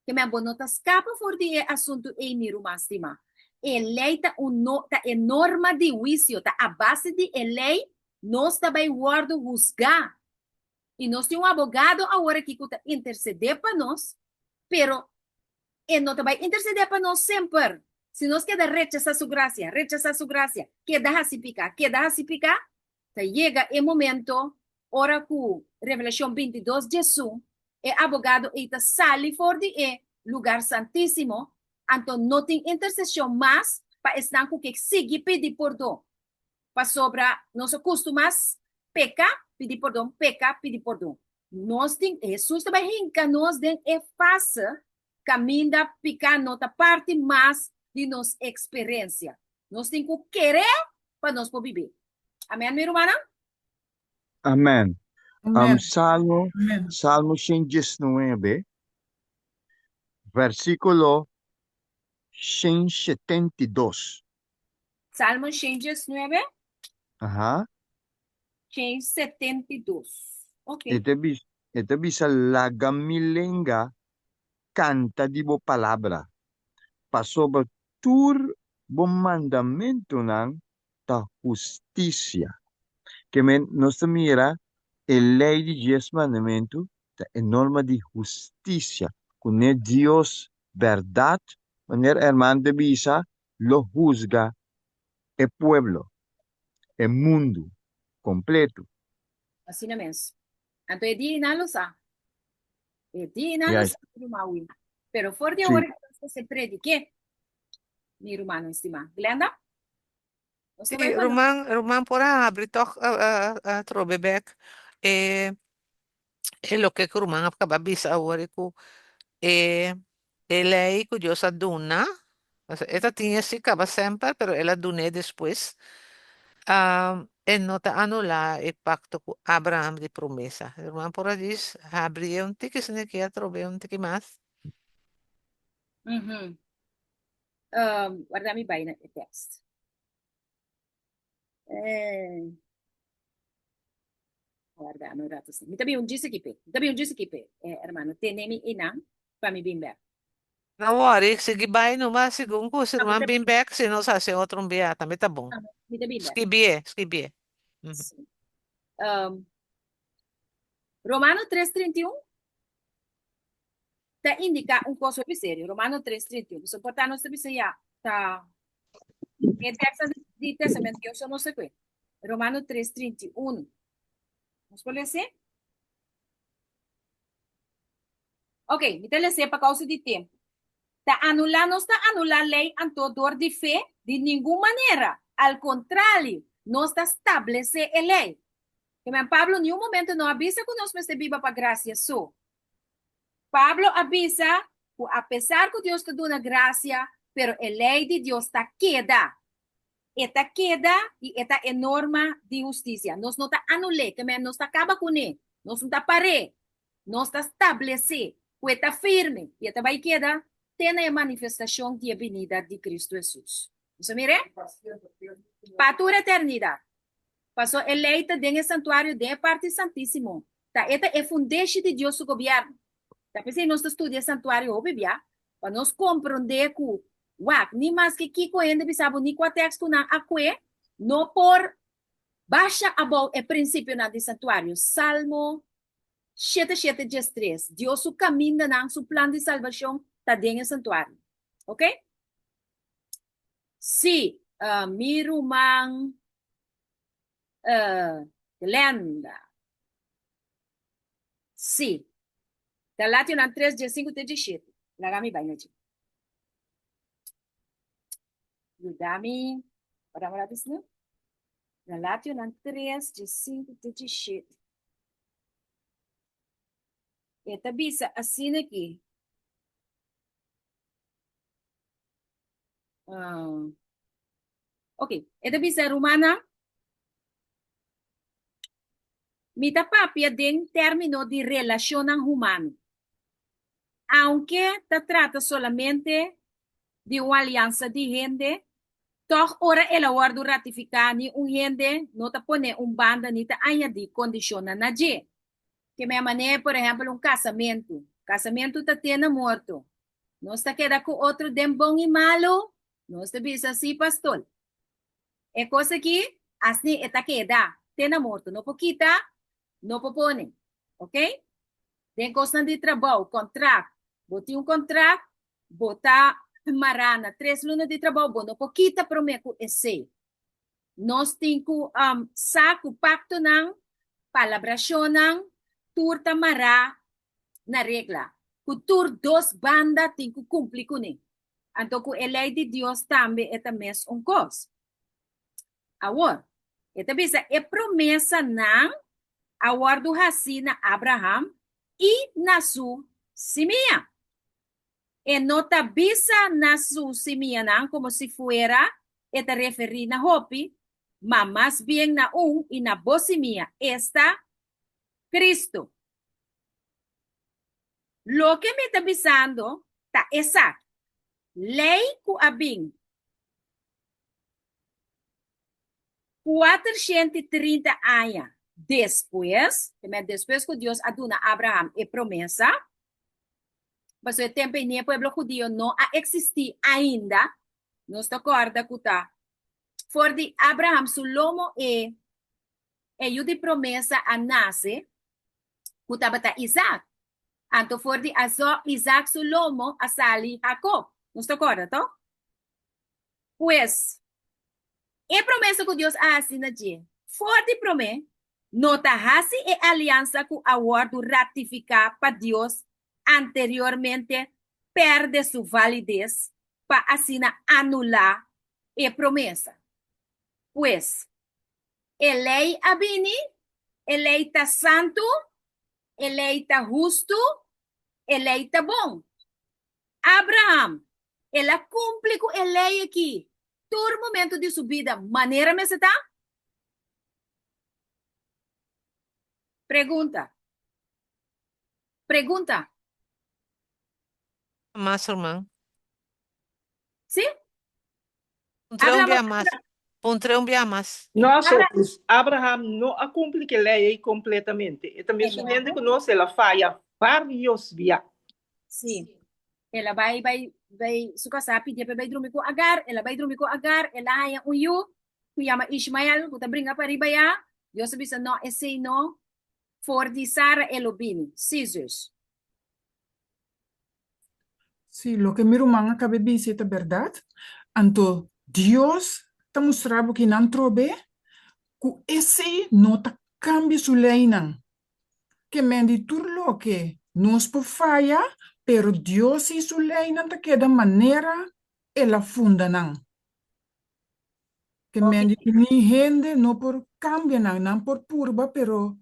Ke men bo no ta scapa for di e asuntu ey, mi ruman stima. E ley ta un no ta e norma di huicio, ta a base di e ley nos ta bay wordo husga. Y nos tin un abogado awor aki cu ta intercede pa nos, pero E no ta bai intercedé pa nos semper. Si nos keda rechasá su gracia, rechasá su gracia, keda hasi piká, keda hasi piká, ta yega e momento ora ku Revelashon 22 djesun, e abogado ei ta sali for di e lugar santísimo, anto no tin intersesion mas pa esnan ku ke sigui pidi pordon. Pasobra nos a kustumá peka, pidi pordon, peka, pidi pordon. Nos tin, Hesus ta bai hinka nos den e fase kaminda piká no ta parti mas di nos eksperensia. Nos tin ku kere pa nos por bib'é. Amèn, mi rumannan? Amèn. Amèn. Salmo, Amèn. Salmo 119, versíkulo 172. Salmo 119, Aha. 172. Ok. E ta bisa, e ta bisa laga mi lenga kanta di bo palabra, pasobra tur bo mandamentunan ta hustisia. Ke men nos ta mira e lei di dies mandamentu ta e norma di hustisia ku ne Dios bèrdat, manera hermano ta bisa, lo husga e pueblo, e mundu kompletu. Asina mes. Anto e dia nan lo sa. E dia nan lo sa, mi ruman Will. Pero for di awor ku nos ta se prediké, mi rumannan stimá. Glenda? Nos ta Sí, bai pa ruman, ruman por a habri tòg atrobe bèk e e loke ku ruman a kaba bisa awor e ku e e lei ku Dios a duna, osea e ta tin esei kaba semper pero el a dun'é despues, e no ta anulá e pakto ku Abraham di promesa. Ruman por a dis habri e un tiki esaki atrobe un tiki mas. Warda mi bai na e tekst. Eh. Warda mi un rato si. Mi ta bin un djis aki p'e. Mi ta bin un djis aki p'e, eh, hermano. Tene mi einan pa mi bin bek. No worry, sigui bai numa segun ku si Ah, mi ruman ta bin bek, si nos hasi otro un bia tambe ta bon. Ah, mi ta bin bek. Skibié, skibié. Mhm. Si. Um, Romano 3:31 ta indiká un kos hopi serio. Romano 3:31. Pasobra por ta nos ta bisa ya, ta e tekst di Testament Bieu so nos ta kue. Romano 3:31. Nos por lese? Ok, mi ta lese pa kousa di tempu. Ta anulá nos ta anulá lei anto dor di fe? Di ningun manera! Al kontrali, nos ta stablesé e lei. Ke Pablo niun momento no a bisa ku nos mester biba pa grasia so. Pablo a bisa ku apesar ku Dios ta duna grasia, pero e lei di Dios ta keda. E ta keda i e ta e norma di hustisia. Nos no ta anul'é, ke men nos ta kaba kuné, nos no ta par'é. Nos ta stablesé ku e ta firme i e ta bai keda. te na e manifestashon di e binida di Kristu Hesus. Nos a mir'é? Pa tur eternidat. Paso e lei ta den e santuario, den e parti santísimo. Ta e ta e fundeshi di Dios su gobièrnu. Ta p'esei nos ta studia e santuario hopi bia, pa nos komprondé ku, wak, ni maske kiko hende bisa bo ni kua tèks ku nan a kue, no por basha abou e prinsipionan di santuario. Salmo shete shete diestres, Dios su kamindanan, su plan di salbashon ta den e santuario. Ok? Sí, mi ruman Glenda. Sí. Galationan tres diesinku te dieshete. Laga mi bai na dje. Yuda mi. Ora ora bisna. Galationan tres diesinku te dieshete. E ta bisa asina aki. Ah. Ok, e ta bisa rumannan, mi ta papia den término di relashonnan humano. Aunke ta trata solamente di un aliansa di hende, tòg ora el a wòrdu ratifiká ni un hende no ta pone un banda ni ta añadí kondishonnan na dje. Ke mea manera, por ehèmpel, un kasamentu. Kasamentu ta te na morto. Nos ta keda ku otro den bon i malu? Nos ta bisa, Sí, pastor. E kos aki, asni e ta keda te na morto. No por kita, no por pone. Ok? Den kosnan di trabou, kontrakt. Bo tin un kontrakt, bo ta mará na tres luna di trabou, bo no por kita promé ku esei. Nos tin ku sa ku paktonan, palabrashonnan, tur ta mará na regla, ku tur dos banda tin ku kumpli kuné. Anto ku e lei di Dios tambe e ta mes un kos. Awor, e ta bisa e promesanan a wòrdu hasí na Abraham i na su simia. E no ta bisa na su simianan komo si fuera e ta referí na hopi, ma mas bien na un i na bo simia, esta, Cristo. Loke mi ta bisando ta esaki, Lei ku a bin 430 aña despues, despues ku Dios a duna Abraham e promesa, Pasobra e tempu ei ni e pueblo hudio no a eksistí ainda. Nos ta kòrda ku ta for di Abraham su lomo e e yu di promesa a nase, ku tabata Isaac. Anto for di Isaac su lomo a sali Jacob. Nos ta kòrda, tò? Pues, e promesa ku Dios a hasi na dje for di promé no ta hasi e aliansa ku a wòrdu ratifiká pa Dios anteriormente pèrdè su valides pa asina anulá e promesa. Pues, e lei a bini, e lei ta santu, e lei ta hustu, e lei ta bon. Abraham, el a kumpli ku e lei aki tur momentu di su bida manera mester ta? Pregunta. Pregunta. Mas, ruman. Sí? Puntr'é un bia mas. Puntr'é un bia mas. No, Sophie, Abraham no a kumpli ku e lei ei kompletamente. E ta mesun hende ku nos, el a faya vários bia. Sí. El a bai bai bai su kasá pidié pa e bai drumi ku Agar, el a bai drumi ku Agar, el a haña un yu ku yama Ishmael, ku ta bringa pa riba ya. Dios a bisa, No, esei no, for di Sara e lo bini. Sí, zus. Sí, loke mi ruman a kaba bisa e ta bèrdat. Anto Dios ta mustra bo kinan trobe ku esei no ta kambia su leinan. Ke men di tur loke nos por faya, pero Dios i su leinan ta keda manera el a funda nan. Ke men di ni hende no por kambia nan, nan por purba, pero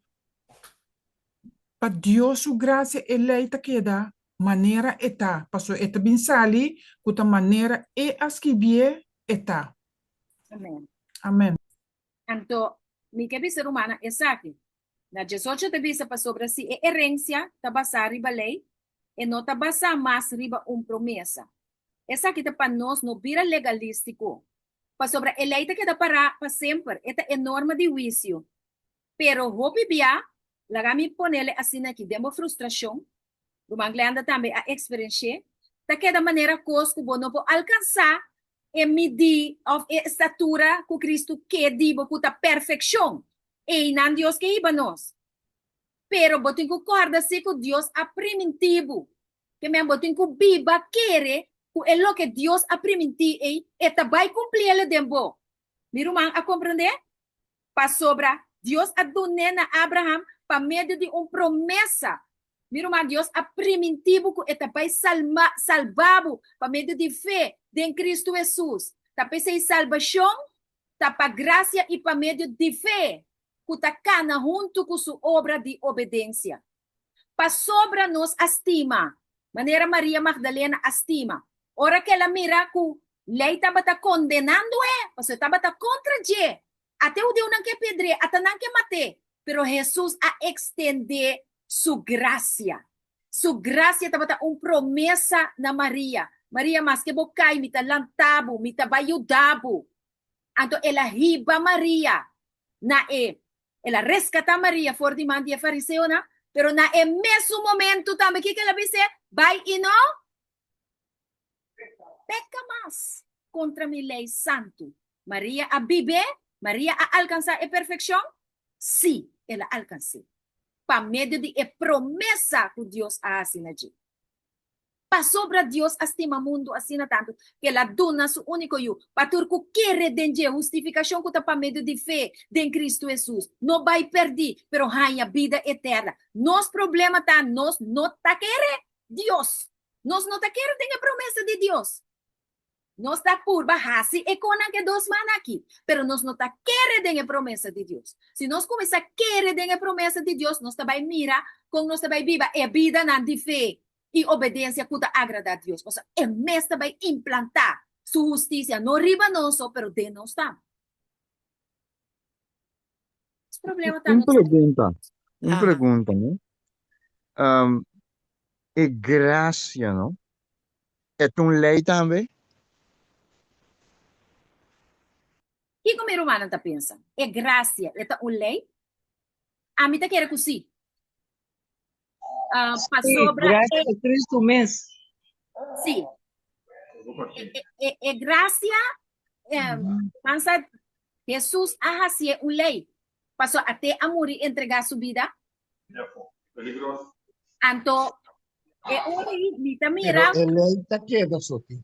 pa Dios su grasia e lei ta keda manera e ta, pasobra e ta bin sali ku ta manera e a skibié e ta. Amen. Amen. Anto, mi ke bisa rumannan esaki, Na diesocho ta bisa pasobra si e herensia ta basá riba lei, E no ta basá mas riba un promesa. Esaki ta pa nos no bira legalístiko, pasobra e lei ta keda pará pa semper, e ta e norma di huisio. Pero hopi bia, laga mi ponele asina aki, den bo frustrashon, Ruman Glenda tambe a eksperensh'é, ta keda manera kos ku bo no por alkansá e midí òf e estatura ku Kristu ke di bo ku ta perfekshon. Einan Dios ke hiba nos. Pero bo tin ku kòrda si ku Dios a primintí bo. Ke men bo tin ku biba kere ku e loke Dios a primintí ei, e ta bai kumplí el den bo. Mi ruman a komprendé? Pasobra Dios a dun'é na Abraham pa medio di un promesa. Mi ruman, Dios a primintí bo ku e ta bai salma, salba bo pa medio di fe den Kristu Hesus. Ta p'esei salbashon ta pa grasia i pa medio di fe, ku ta kana huntu ku su obra di obedensia. Pasobra nos a stima, manera Maria Magdalena a stima, ora ku el a mira ku lei tabata kondenando e, pasobra e tabata kontra dje, ata e hudiunan ke pedr'é, ata nan ke mat'é, pero Hesus a ekstendé su grasia. Su grasia tabata un promesa na Maria, Maria, maske bo kai, mi ta lanta bo, mi ta bai yuda bo. Anto el a hiba Maria na e, el a reskatá Maria for di man di e fariseonan, pero na e mesun momentu tambe kiko el a bis'é? Bai i no peka mas kontra mi lei santu. Maria a bib'é? Maria a alkansá e perfekshon? Sí, el a alkans'é, pa medio di e promesa ku Dios a hasi na dje. Pasobra Dios a stima mundu asina tantu, ku el a duna su úniko Yu, pa tur ku kere den dje, hustifikashon ku ta pa medio di fe den Kristu Hesus, no bai pèrdí, pero haña bida eterna. Nos problema ta nos no ta kere Dios. Nos no ta kere den e promesa di Dios. Nos ta purba hasi e konan ku e dos man aki, pero nos no ta kere den e promesa di Dios. Si nos kuminsá kere den e promesa di Dios, nos ta bai mira kon nos ta bai biba e bidanan di fe i obedensia ku ta agradá Dios. Pasobra e mes ta bai implantá su hustisia, no riba nos so, pero den nos tambe. Nos problema ta Un nos. pregunta, un Aha. pregunta, no? Um, e gracia, no? E ta un ley tambe? Kiko mi rumannan ta pensa? E gracia, e ta un ley? Ami ta kere ku sí. Sí, Pasobra gracia e ta Cristo mes. Sí. E, e, e, e gracia, eh, mansa, Jesús a hasié un ley. Paso ate a muri entregá su vida. Anto, e ora ei mi ta Pero mira, e ley ta keda, Sophie.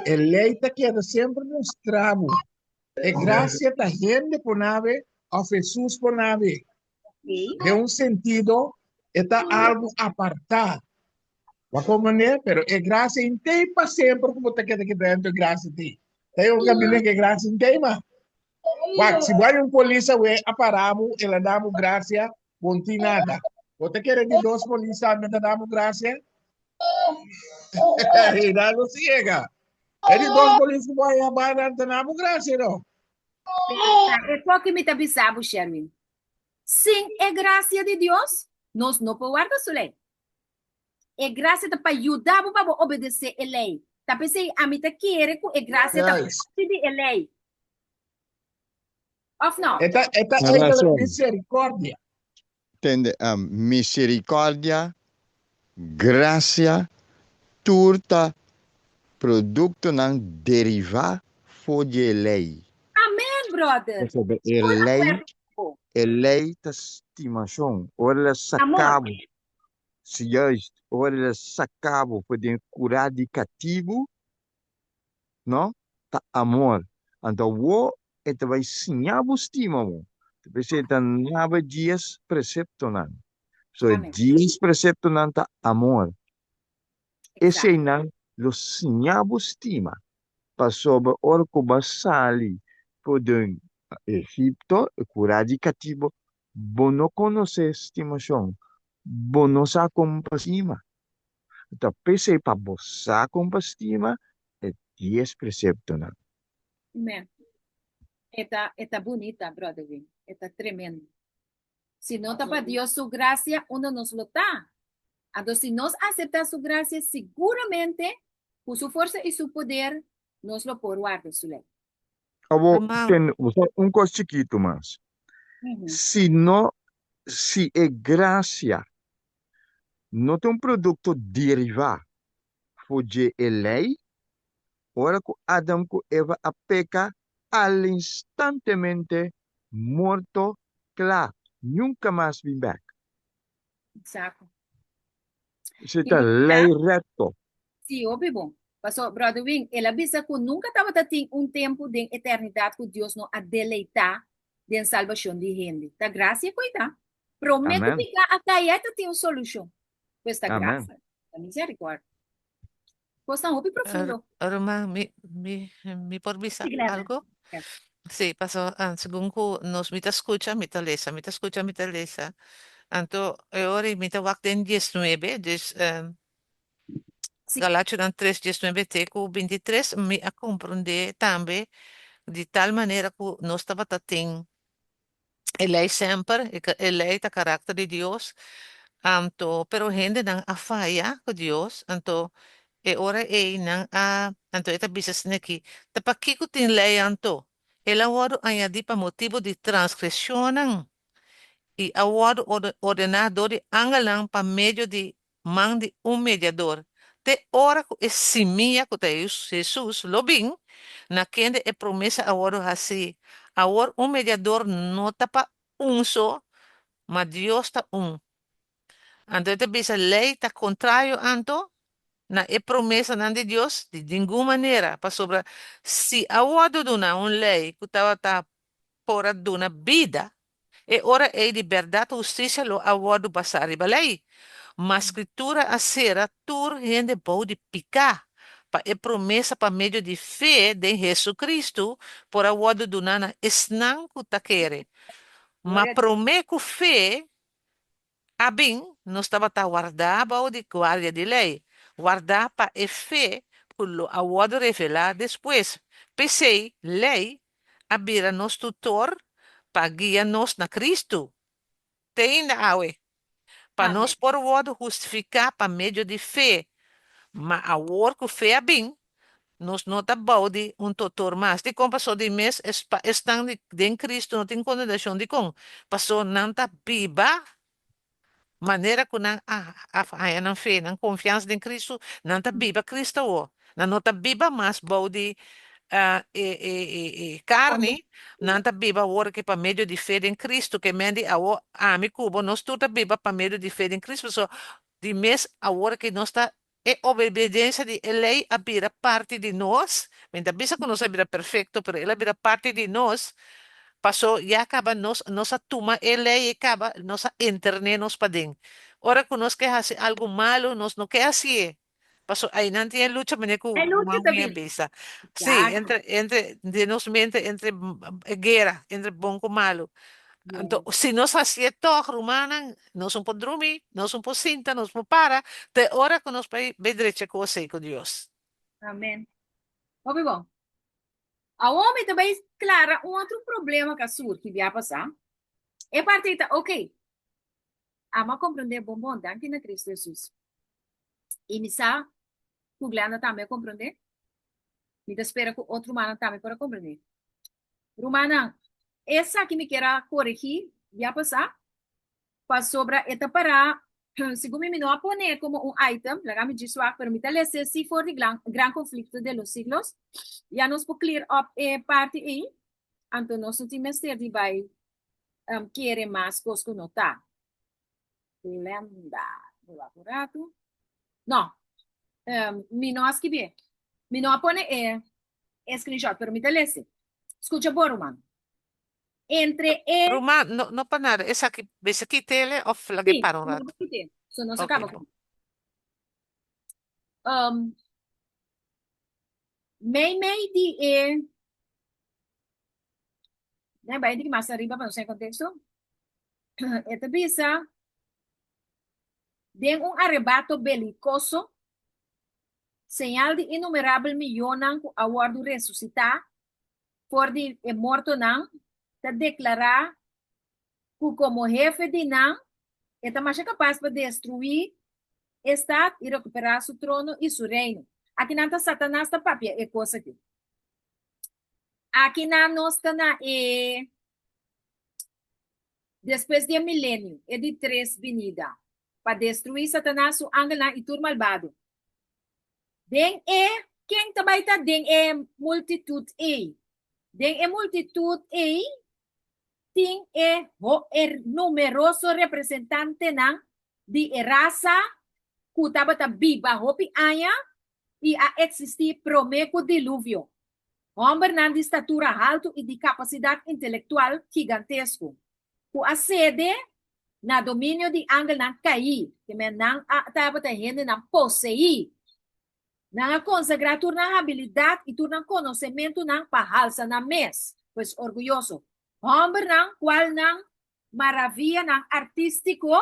E ley ta keda semper mustra bo. E gracia ta hende ponabe of Jesús ponabe. Den un sentido, e ta algo apartá. Bo comprende? Pero e gracia intei pa semper ku bo ta keda keda dentro e gracia tei. Ta un caminda ku e gracia intei ma. Wak, si bo hay un polis awe a para bo, el a da bo gracia, bo no tin nada. Bo ta kere di dos polis tambe ta da bo gracia? E da no ciega. E di dos polis ku bo hay a bara ta da bo gracia no. E poki mi ta bisa bo, Sherwin. Sin e gracia di Dios, nos no por warda su ley. E gracia ta pa yuda bo pa bo obedece e ley. Ta p'esei ami ta kere cu e gracia ta parti di e ley. Of no? E ta, e ta Tin eigenlijk razon. misericordia. Tende, misericordia, gracia, tur ta productonan deriva for di e ley. Amen, brother. Pasobra e Full ley, acuerdo cu bo. e ley ta stimacion. Ora el a saca Amor. bo, si juist, ora el a saca bo for den cura di catibu, no, ta amor. Anto awor e ta bai siña bo stima bo. Ta p'esei ta naba dies preceptonan. So e Amen. dies preceptonan ta amor. Exacto. Eseinan lo siña bo stima. Pasobra ora ku bo a sali for den Egipto, e kura di katibu, bo no konosé stimashon, bo no sa kon pa stima. Ta p'esei pa bo sa kon pa stima e dies preseptonan. Amen. E ta, e ta bunita, brother Win. E ta tremendo. Si no ta pa Dios su gracia, unda nos lo ta? Anto si nos aseptá su grasia, siguramente ku su forsa i su poder nos lo por warda su lei. Awor, Ruman, ten un kos chikitu mas. Si no, si e grasia no ta un produkto derivá for dje e lei, ora ku Adam ku Eva a peka, al instantemente morto kla, nunka mas bin bèk. Exacto. Esei ta lei recto. Sí, hopi bon. Paso, Brother Wing, el a bisa ku nunka tabata tin un tempu den eternidat ku Dios no a deleitá den salbashon di hende. Ta grasia ku ei ta. Promé ku Amen. piká a kai, ei ta tin un solushon. Pues ta Amen. grasia, ta misericordia. Kosnan hopi profundo. Ruman, mi, mi, mi por bisa Sí, Glenda. algo? Sí, paso, ah, segun ku nos mi ta skucha, mi ta lesa, mi ta skucha, mi ta lesa. Anto, e ora mi ta wak den 19, dus Sí. Galationan 3, 19 te ku 23, mi a komprondé tambe di tal manera ku nos tabata tin E lei semper, e lei ta karakter di Dios, anto pero hendenan a faya ku Dios, anto e ora ei nan a, anto e ta bisa asina aki, ta pakiko tin lei anto? El a wòrdu añadí pa motibu di transgreshonnan i a wòrdu ordená dor di angelnan pa medio di man di un mediador, te ora ku e simia, ku ta Hesus, lo bin, na kende e promesa a wòrdu hasí. Awor un mediador no ta pa un so, ma Dios ta un. Anto e ta bisa, Lei ta kontrario anto na e promesanan di Dios? Di ningun manera, pasobra si a wòrdu duna un lei ku tabata por a duna bida, E ora ei di bèrdat hustisia lo a wòrdu basá riba lei. Ma Skritura a sera tur hende bou di piká, pa e promesa pa medio di fe den Hesukristu por a wòrdu duná na esnan ku ta kere. Ma promé ku fe a bin, nos tabata wardá bou di guardia di lei, wardá pa e fe ku lo a wòrdu revelá despues. P'esei, lei a bira nos tutor pa guia nos na Kristu, te ainda awe, pa nos por wòrdu hustifiká pa medio di fe. Ma awor ku fe a bin, nos no ta bou di un tutor mas. Dikon? Pasobra di mes pa esnan di den Kristu no tin kondenashon. Dikon? Pasobra nan ta biba Manera ku nan a haña nan fe, nan konfiansa den Kristu, nan ta biba Kristu awor. Nan no ta biba mas bou di e karni, nan ta biba awor aki pa medio di fe den Kristu. Ke men di awor ami ku bo, nos tur ta biba pa medio di fe den Kristu. Pasobra di mes awor aki nos ta E obediencia di e ley a bira parti di nos, mi ta bisa cu nos a bira perfecto, pero el a bira parti di nos, paso ya caba nos, nos a tuma e ley e caba, nos a interne nos paden. Ora cu nos ke haci algo malo, nos no ke haci'e, paso aynan tin e lucha manera cu E lucha Juan ta a bin. bisa. Sí, Exacto. entre, entre, den nos mente, entre e guera, entre bon cu malo. Anto, si nos hasié tòg, rumannan, nos un por drumi, nos un por sinta, nos por para, te ora ku nos bai bai drecha kos ei ku Dios. Amen. Hopi bon. Awor mi ta bai klara un otro problema ku a surgi bia pasá. E parti ei ta ok. Amo a komprondé bon bon, danki na Kristu Hesus. I mi sa ku Glenda tambe a komprondé. Mi ta spera ku otro rumannan tambe por a komprondé. Rumannan, esaki mi kier a koregí ya pasá, pasobra e ta pará, segun mi, mi no a pone komo un item, laga mi djis wak, pero mi ta lesa si for di gran, gran konflikto de los siglos, ya nos por clear up e parti ei, anto nos no tin mester di bai kere mas kos ku no ta. Glenda, mi wak un ratu. No, mi no a skibié. Mi no a pone e e screenshot, pero mi ta lese. Scucha bo, ruman. Entre e... Ruman, no, no pa nada. Esaki, bisa kitele of lag'e Sí, para un no rato? kite. So nos a Ok, kaba bon. ku. Um, mei mei di e... Nee, bai di mas arriba pa nos en contexto. E ta bisa, den un arrebato belicoso, Señal di innumerabel miyonnan ku a wòrdu resusitá for di e mortonan ta deklará ku komo hefe di nan e ta masha kapas pa destruí. e stat i rekuperá su trono i su reino. Akinan ta Satanas ta papia e kos aki. Akinan nos ta na e despues di e milenio, e di tres binida, pa destruí Satanas, su angelnan i tur malbado. Den e, ken ta bai ta den e multitut ei? Den e multitut ei tin e e numeroso representantenan di e rasa ku tabata biba hopi aña i a eksistí promé ku Diluvio, hòmbernan di statura haltu i di kapasidat intelektual gigantesko, ku a sede na dominio di angelnan kaí, ke men nan a tabata hendenan poseí. Nan a konsagrá tur nan habilidat i tur nan konosementunan pa halsa nan mes, pues orguyoso. Hòmbernan kual nan maravianan artístiko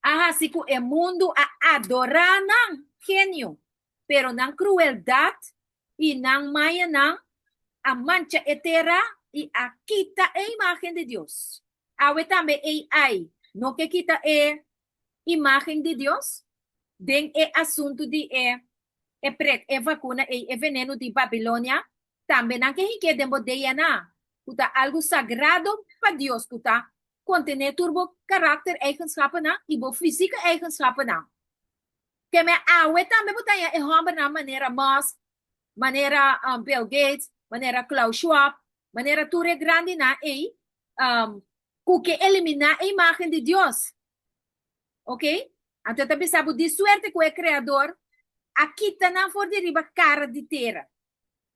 a hasi ku e mundu a adorá nan genio, pero nan krueldat i nan mañanan a mancha e tera i a kita e imágen di Dios. Awe tambe AI no ke kita e imágen di Dios den e asuntu di e e prek, e vakuna ei, e veneno di Babilonia, tambe nan ke hink'é den bo DNA, ku ta algu sagrado pa Dios, ku ta kontené tur bo karakter eigenschappennan i bo físiko eigenschappennan. Keme awe tambe bo ta haña e hòmbernan manera Musk, manera Bill Gates, manera Klaus Schwab, manera tur e grandinan ei, ku ke eliminá e imágen di Dios. Ok? Anto e ta bisa bo di suerte ku e Kreador a kita nan for di riba kara di tera.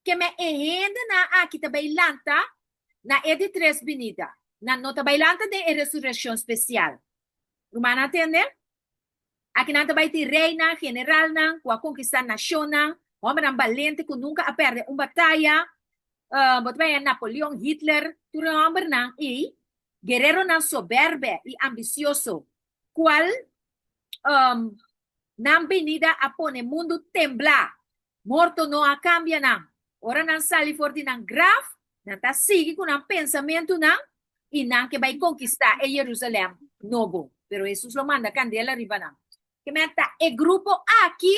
Keme e hendenan aki ta bai lanta na e di tres binida. Nan no ta bai lanta den e resurekshon spesial. Rumannan a tende? Aki nan ta bai tin reinan, generalnan ku a konkistá nashonnan, hòmbernan balente ku nunka a pèrdè un bataya. Bo ta bai haña Napoleon, Hitler, tur e hòmbernan ei, guereronan sobèrbè i ambisioso, kual nan binida a pone mundu tembla. Morto no a kambia nan. Ora nan sali for di nan graf, nan ta sigui ku nan pensamentunan i nan ke bai konkistá e Yerusalèm nobo. Pero Hesus lo manda kandela riba nan. Ke men ta e grupo aki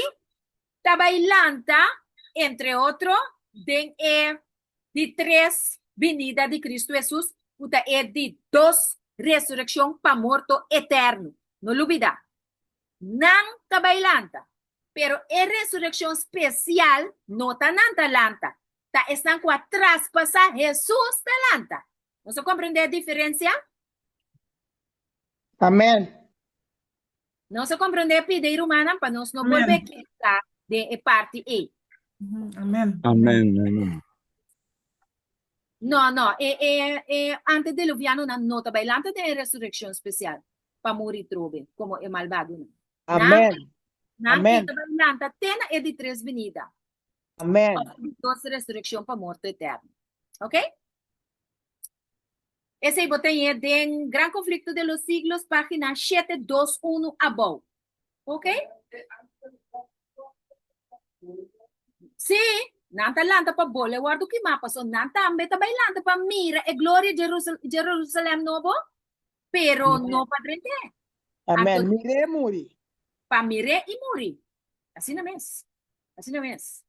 ta bai lanta, entre otro, den e di tres binida di Kristu Hesus, ku ta e di dos resurekshon pa morto eterno. No lubidá, nan ta bai lanta, pero e resurekshon spesial no ta nan ta lanta, ta esnan ku a traspasá Hesus ta lanta. Nos a komprendé e diferensia? Amèn. Nos a komprendé pida e rumannan pa nos no bolbe Amèn. keda den e parti ei. Amèn. Amèn, amèn. No, no, e e e antediluvianonan no ta bai lanta den e resurekshon spesial pa muri trobe komo e malbadonan. Nan, Amèn. nan Amèn. ei ta bai lanta te na e di tres binida. Amèn. Òf di dos resurekshon pa morto eterno. Ok? Esei bo ten'é den Gran Conflicto de los Siglos, página 721 abou. Ok? Sí, nan ta lanta pa bole wòrdu kimá, pasobra nan tambe ta bai lanta pa mira e gloria Jerusalèm nobo, pero no pa drent'é. Amèn. Anto, Mir'é muri. pa mir'é i muri. Asina mes. Asina mes.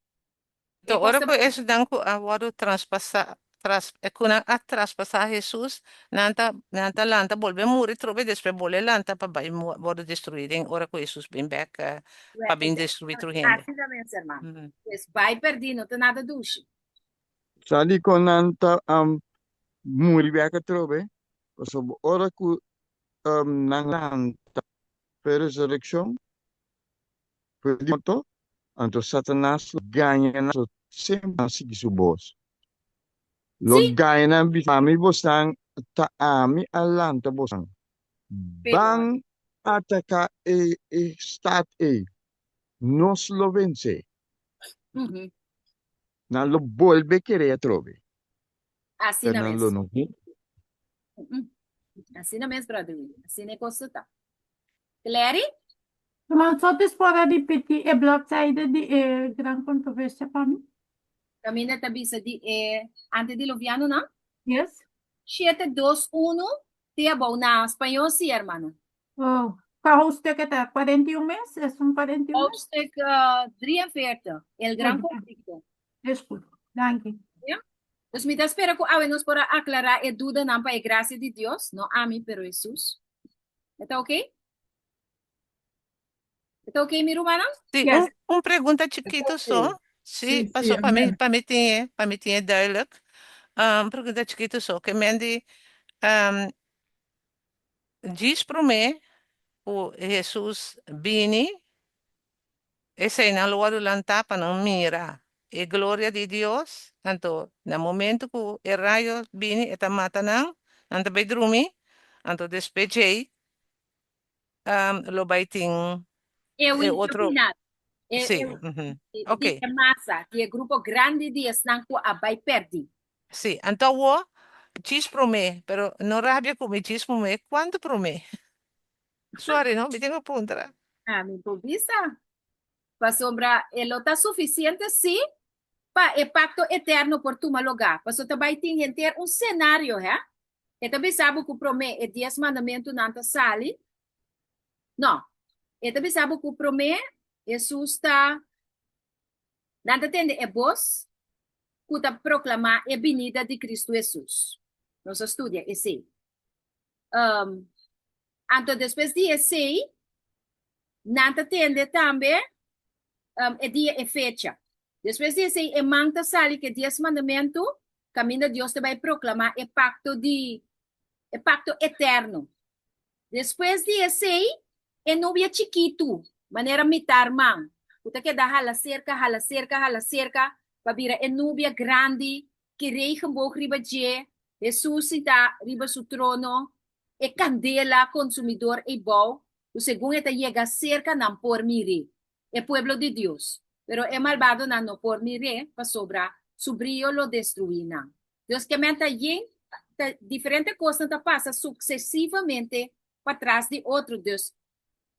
Anto E ora kos ta ku esnan ku a wòrdu traspasá, tras, ku nan a traspasá Hesus, nan ta, nan ta lanta bolbe muri trobe, despues bolbe lanta pa bai wòrdu destruí den ora ku Hesus bin bèk pa bin destruí tur hende. Asina mes, hermano. Pues bai pèrdí no ta nada dushi. Sa dikon nan ta muri bèk atrobe? Pasobra ora ku nan lanta pa e resurekshon, for di morto, anto Satanas lo gaña nan, so semper nan sigui su bos. Lo Sí. gaña nan bisa, Ami bosnan, ta ami a lanta bosnan. Pero, Ban ataka e e stat ei, nos lo vensé. Mhm. Nan lo bolbe kere atrobe, pero Asina nan lo mes. no hende. Mm. Asina mes, brother Willie. Asina e kos ta. Clary? Ruman Sotis por a ripití e bladzijde di e Gran Controversia pa mi? Kaminda ta bisa di e antediluvianonan? Yes. Shete, dos, unu, te abou na spañó, sí, hermana. Oh. Kua hoofdstuk e ta? 41 mes? Es un 41 mes? Hoofdstuk 43, El Gran Conflicto. Es goed. Danki. Ja. Dus mi ta spera ku awe nos por a aklará e dudanan pa e grasia di Dios, no ami, pero Hesus. E ta oké? E ta oké, mi rumannan? Sí, Yes. un, un pregunta chiquito so. Sí, Sí, sí, paso pa mi, amen. pa mi tin, pa mi tin duidelijk. Un pregunta chiquito so. Ke men di, um, djis promé ku Hesus bini, eseinan lo wòrdu lantá pa nan mira e gloria di Dios. Anto, na momento ku e rayo bini, e ta mata nan, nan ta bai drumi. Anto despues djei, lo bai tin E e huisio otro. final. E, Sí, e, mhm. di Ok. e masa, di e grupo grandi di esnan ku a bai pèrdí. Sí, anto awor, djis promé, pero no rabia ku mi, djis promé, kuantu promé? Sorry, no, mi tin ku puntra. Ah, mi por bisa. Pasobra e lo ta sufisiente sí pa e pakto eterno por tuma lugá. Pasobra ta bai tin henter un senario, hè? E ta bisa bo ku promé e dies mandamentunan ta sali. No, e ta bisa bo ku promé Hesus ta Nan ta tende e bos ku ta proklamá e binida di Kristu Hesus. Nos a studia esei. Um, anto despues di esei, nan ta tende tambe um, e dia e fecha. Despues di esei, e man ta sali ku e dies mandamentu, kaminda Dios ta bai proklamá e pakto di e pakto eterno. Despues di esei, e nubia chikitu, manera mitar man, ku ta keda hala serka, hala serka, hala serka, pa bira e nubia grandi ki regenboog riba dje, Hesus sintá riba su trono, e kandela konsumidor eibou, ku segun e ta yega serka nan por mir'é, e pueblo di Dios. Pero e malbadonan no por mir'é, pasobra su brio lo destruí nan. Dios ke men ta yen, ta diferente kosnan ta pasa suksesivamente patras di otro. Dus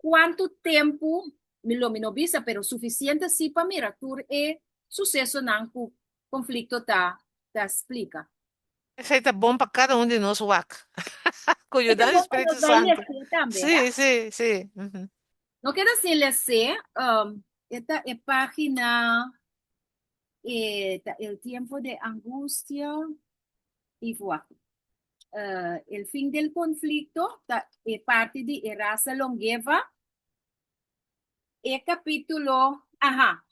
kuantu tempu mi lo mi no bisa, pero sufisiente si pa mira tur e susesonan ku konflikto ta ta splika. Esei ta bon pa kada un di nos wak. Ku E ta yudansa di bon pa Spiritu nos bai Santu. les'é tambe, Sí, hè? sí, sí. No keda sin les'é. E ta e página E ta el tiempo de angustia i wak. El fin del conflicto ta e parti di e rasa longeva. E capítulo, aha,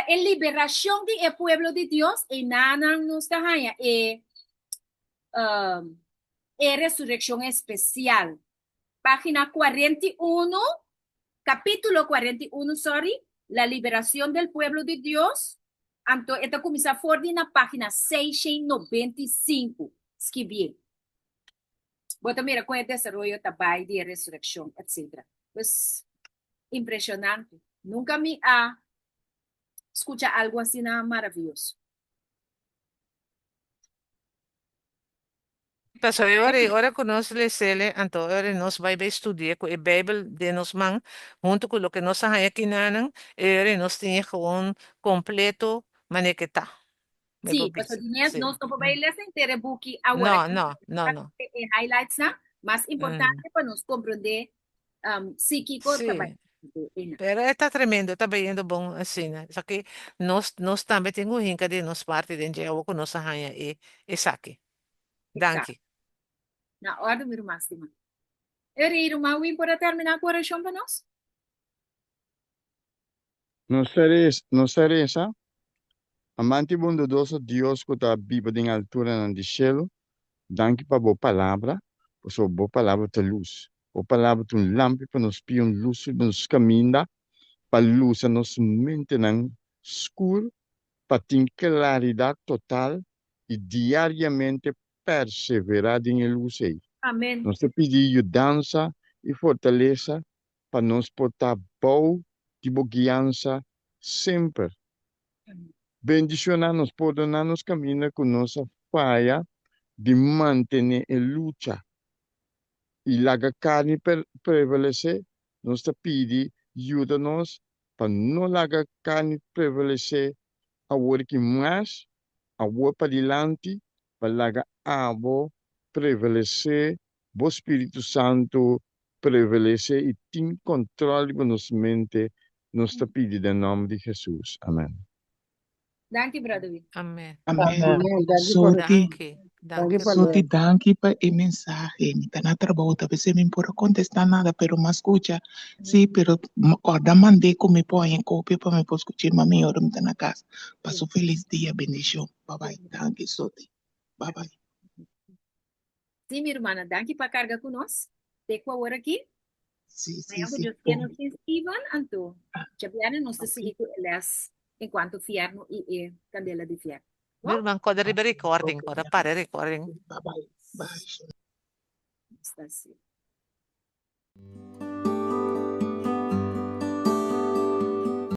e liberacion di e pueblo di Dios, einanan nos ta haña e e resurreccion especial. Página 41, capítulo 41, sorry, La liberación del pueblo de Dios, anto e ta kuminsá for di na página 695, skibié. Bo ta mira kon e desaroyo ta bai di e resurekshon, etcetera. Pues, impreshonante. Nunka mi a skucha algu asina maravioso. Pasobra e ora ei, ora ku nos les'el, anto e ora nos bai bai studia ku e Beibel den nos man, huntu ku loke nos a haña kinanan, e ora ei nos tin e gewoon kompleto manera ke ta. Mi Sí, por pasobra bisa. di mes Sí. nos no por bai lesa henter e buki awor No, aki, no, no, no. e highlightsnan mas importante pa nos komprondé si kiko ta bai Sí. einan. Pero e ta tremendo, e ta bayendo bon asina. Esaki nos nos tambe tin ku hinka di nos parti den dje awor ku nos a haña e esaki. Exacto. Danki. Na orde, mi ruman stima. E rei ruman Wim por a terminá ku orashon pa nos? Nos ta resa, nos ta resa, Amante i bondadoso Dios ku ta biba den alturanan di shelu, danki pa bo palabra, pasobra bo palabra ta lus. Bo palabra ta un lampi pa nos pia, un lus riba nos kaminda, pa lusa nos mentenan skur, pa tin klaridat total i diariamente perseverá den e lus ei. Amen. Nos ta pidi yudansa i fortalesa pa nos por ta bou di bo guiansa semper. Bendishoná nos, pordoná nos kaminda ku nos a faya di mantené e lucha i laga karni prevalesé. Nos ta pidi yuda nos pa no laga karni prevalesé awor ki mas Awor padilanti pa laga abo prevalesé bo Spiritu Santu. prevalesé i tin kòntròl riba nos mente, nos ta pidi den nòmber di Hesus. Amèn. Danki, Brother Will. Amen. Amen. Amen. Danki pa Soti, Danki. danki Danki. pa Soti, les. danki pa e mensahe. Mi ta na trabou, ta bes mi por a kontestá nada, pero m'a skucha. Sí, pero kòrda mand'é ku mi por haña kopia pa mi por skuch'é mas mihor ora mi ta na kas. Pasa un felis dia, bendishon. Bye bye. Danki, Soti. Bye bye. Sí, mi rumannan, danki pa karga ku nos. Te ku awor aki. Sí, sí, Mañana ku sí. Dios kier Bon. nos tin Steven, anto Ah, djabièrnè nos ta ok. sigui ku e lès enkuanto fièrnu i e kandela di fièrnu. Mi Bon? ruman, kòrda riba Ok, recording, ok. kòrda para e recording. Bye bye. Bye. Nos ta así.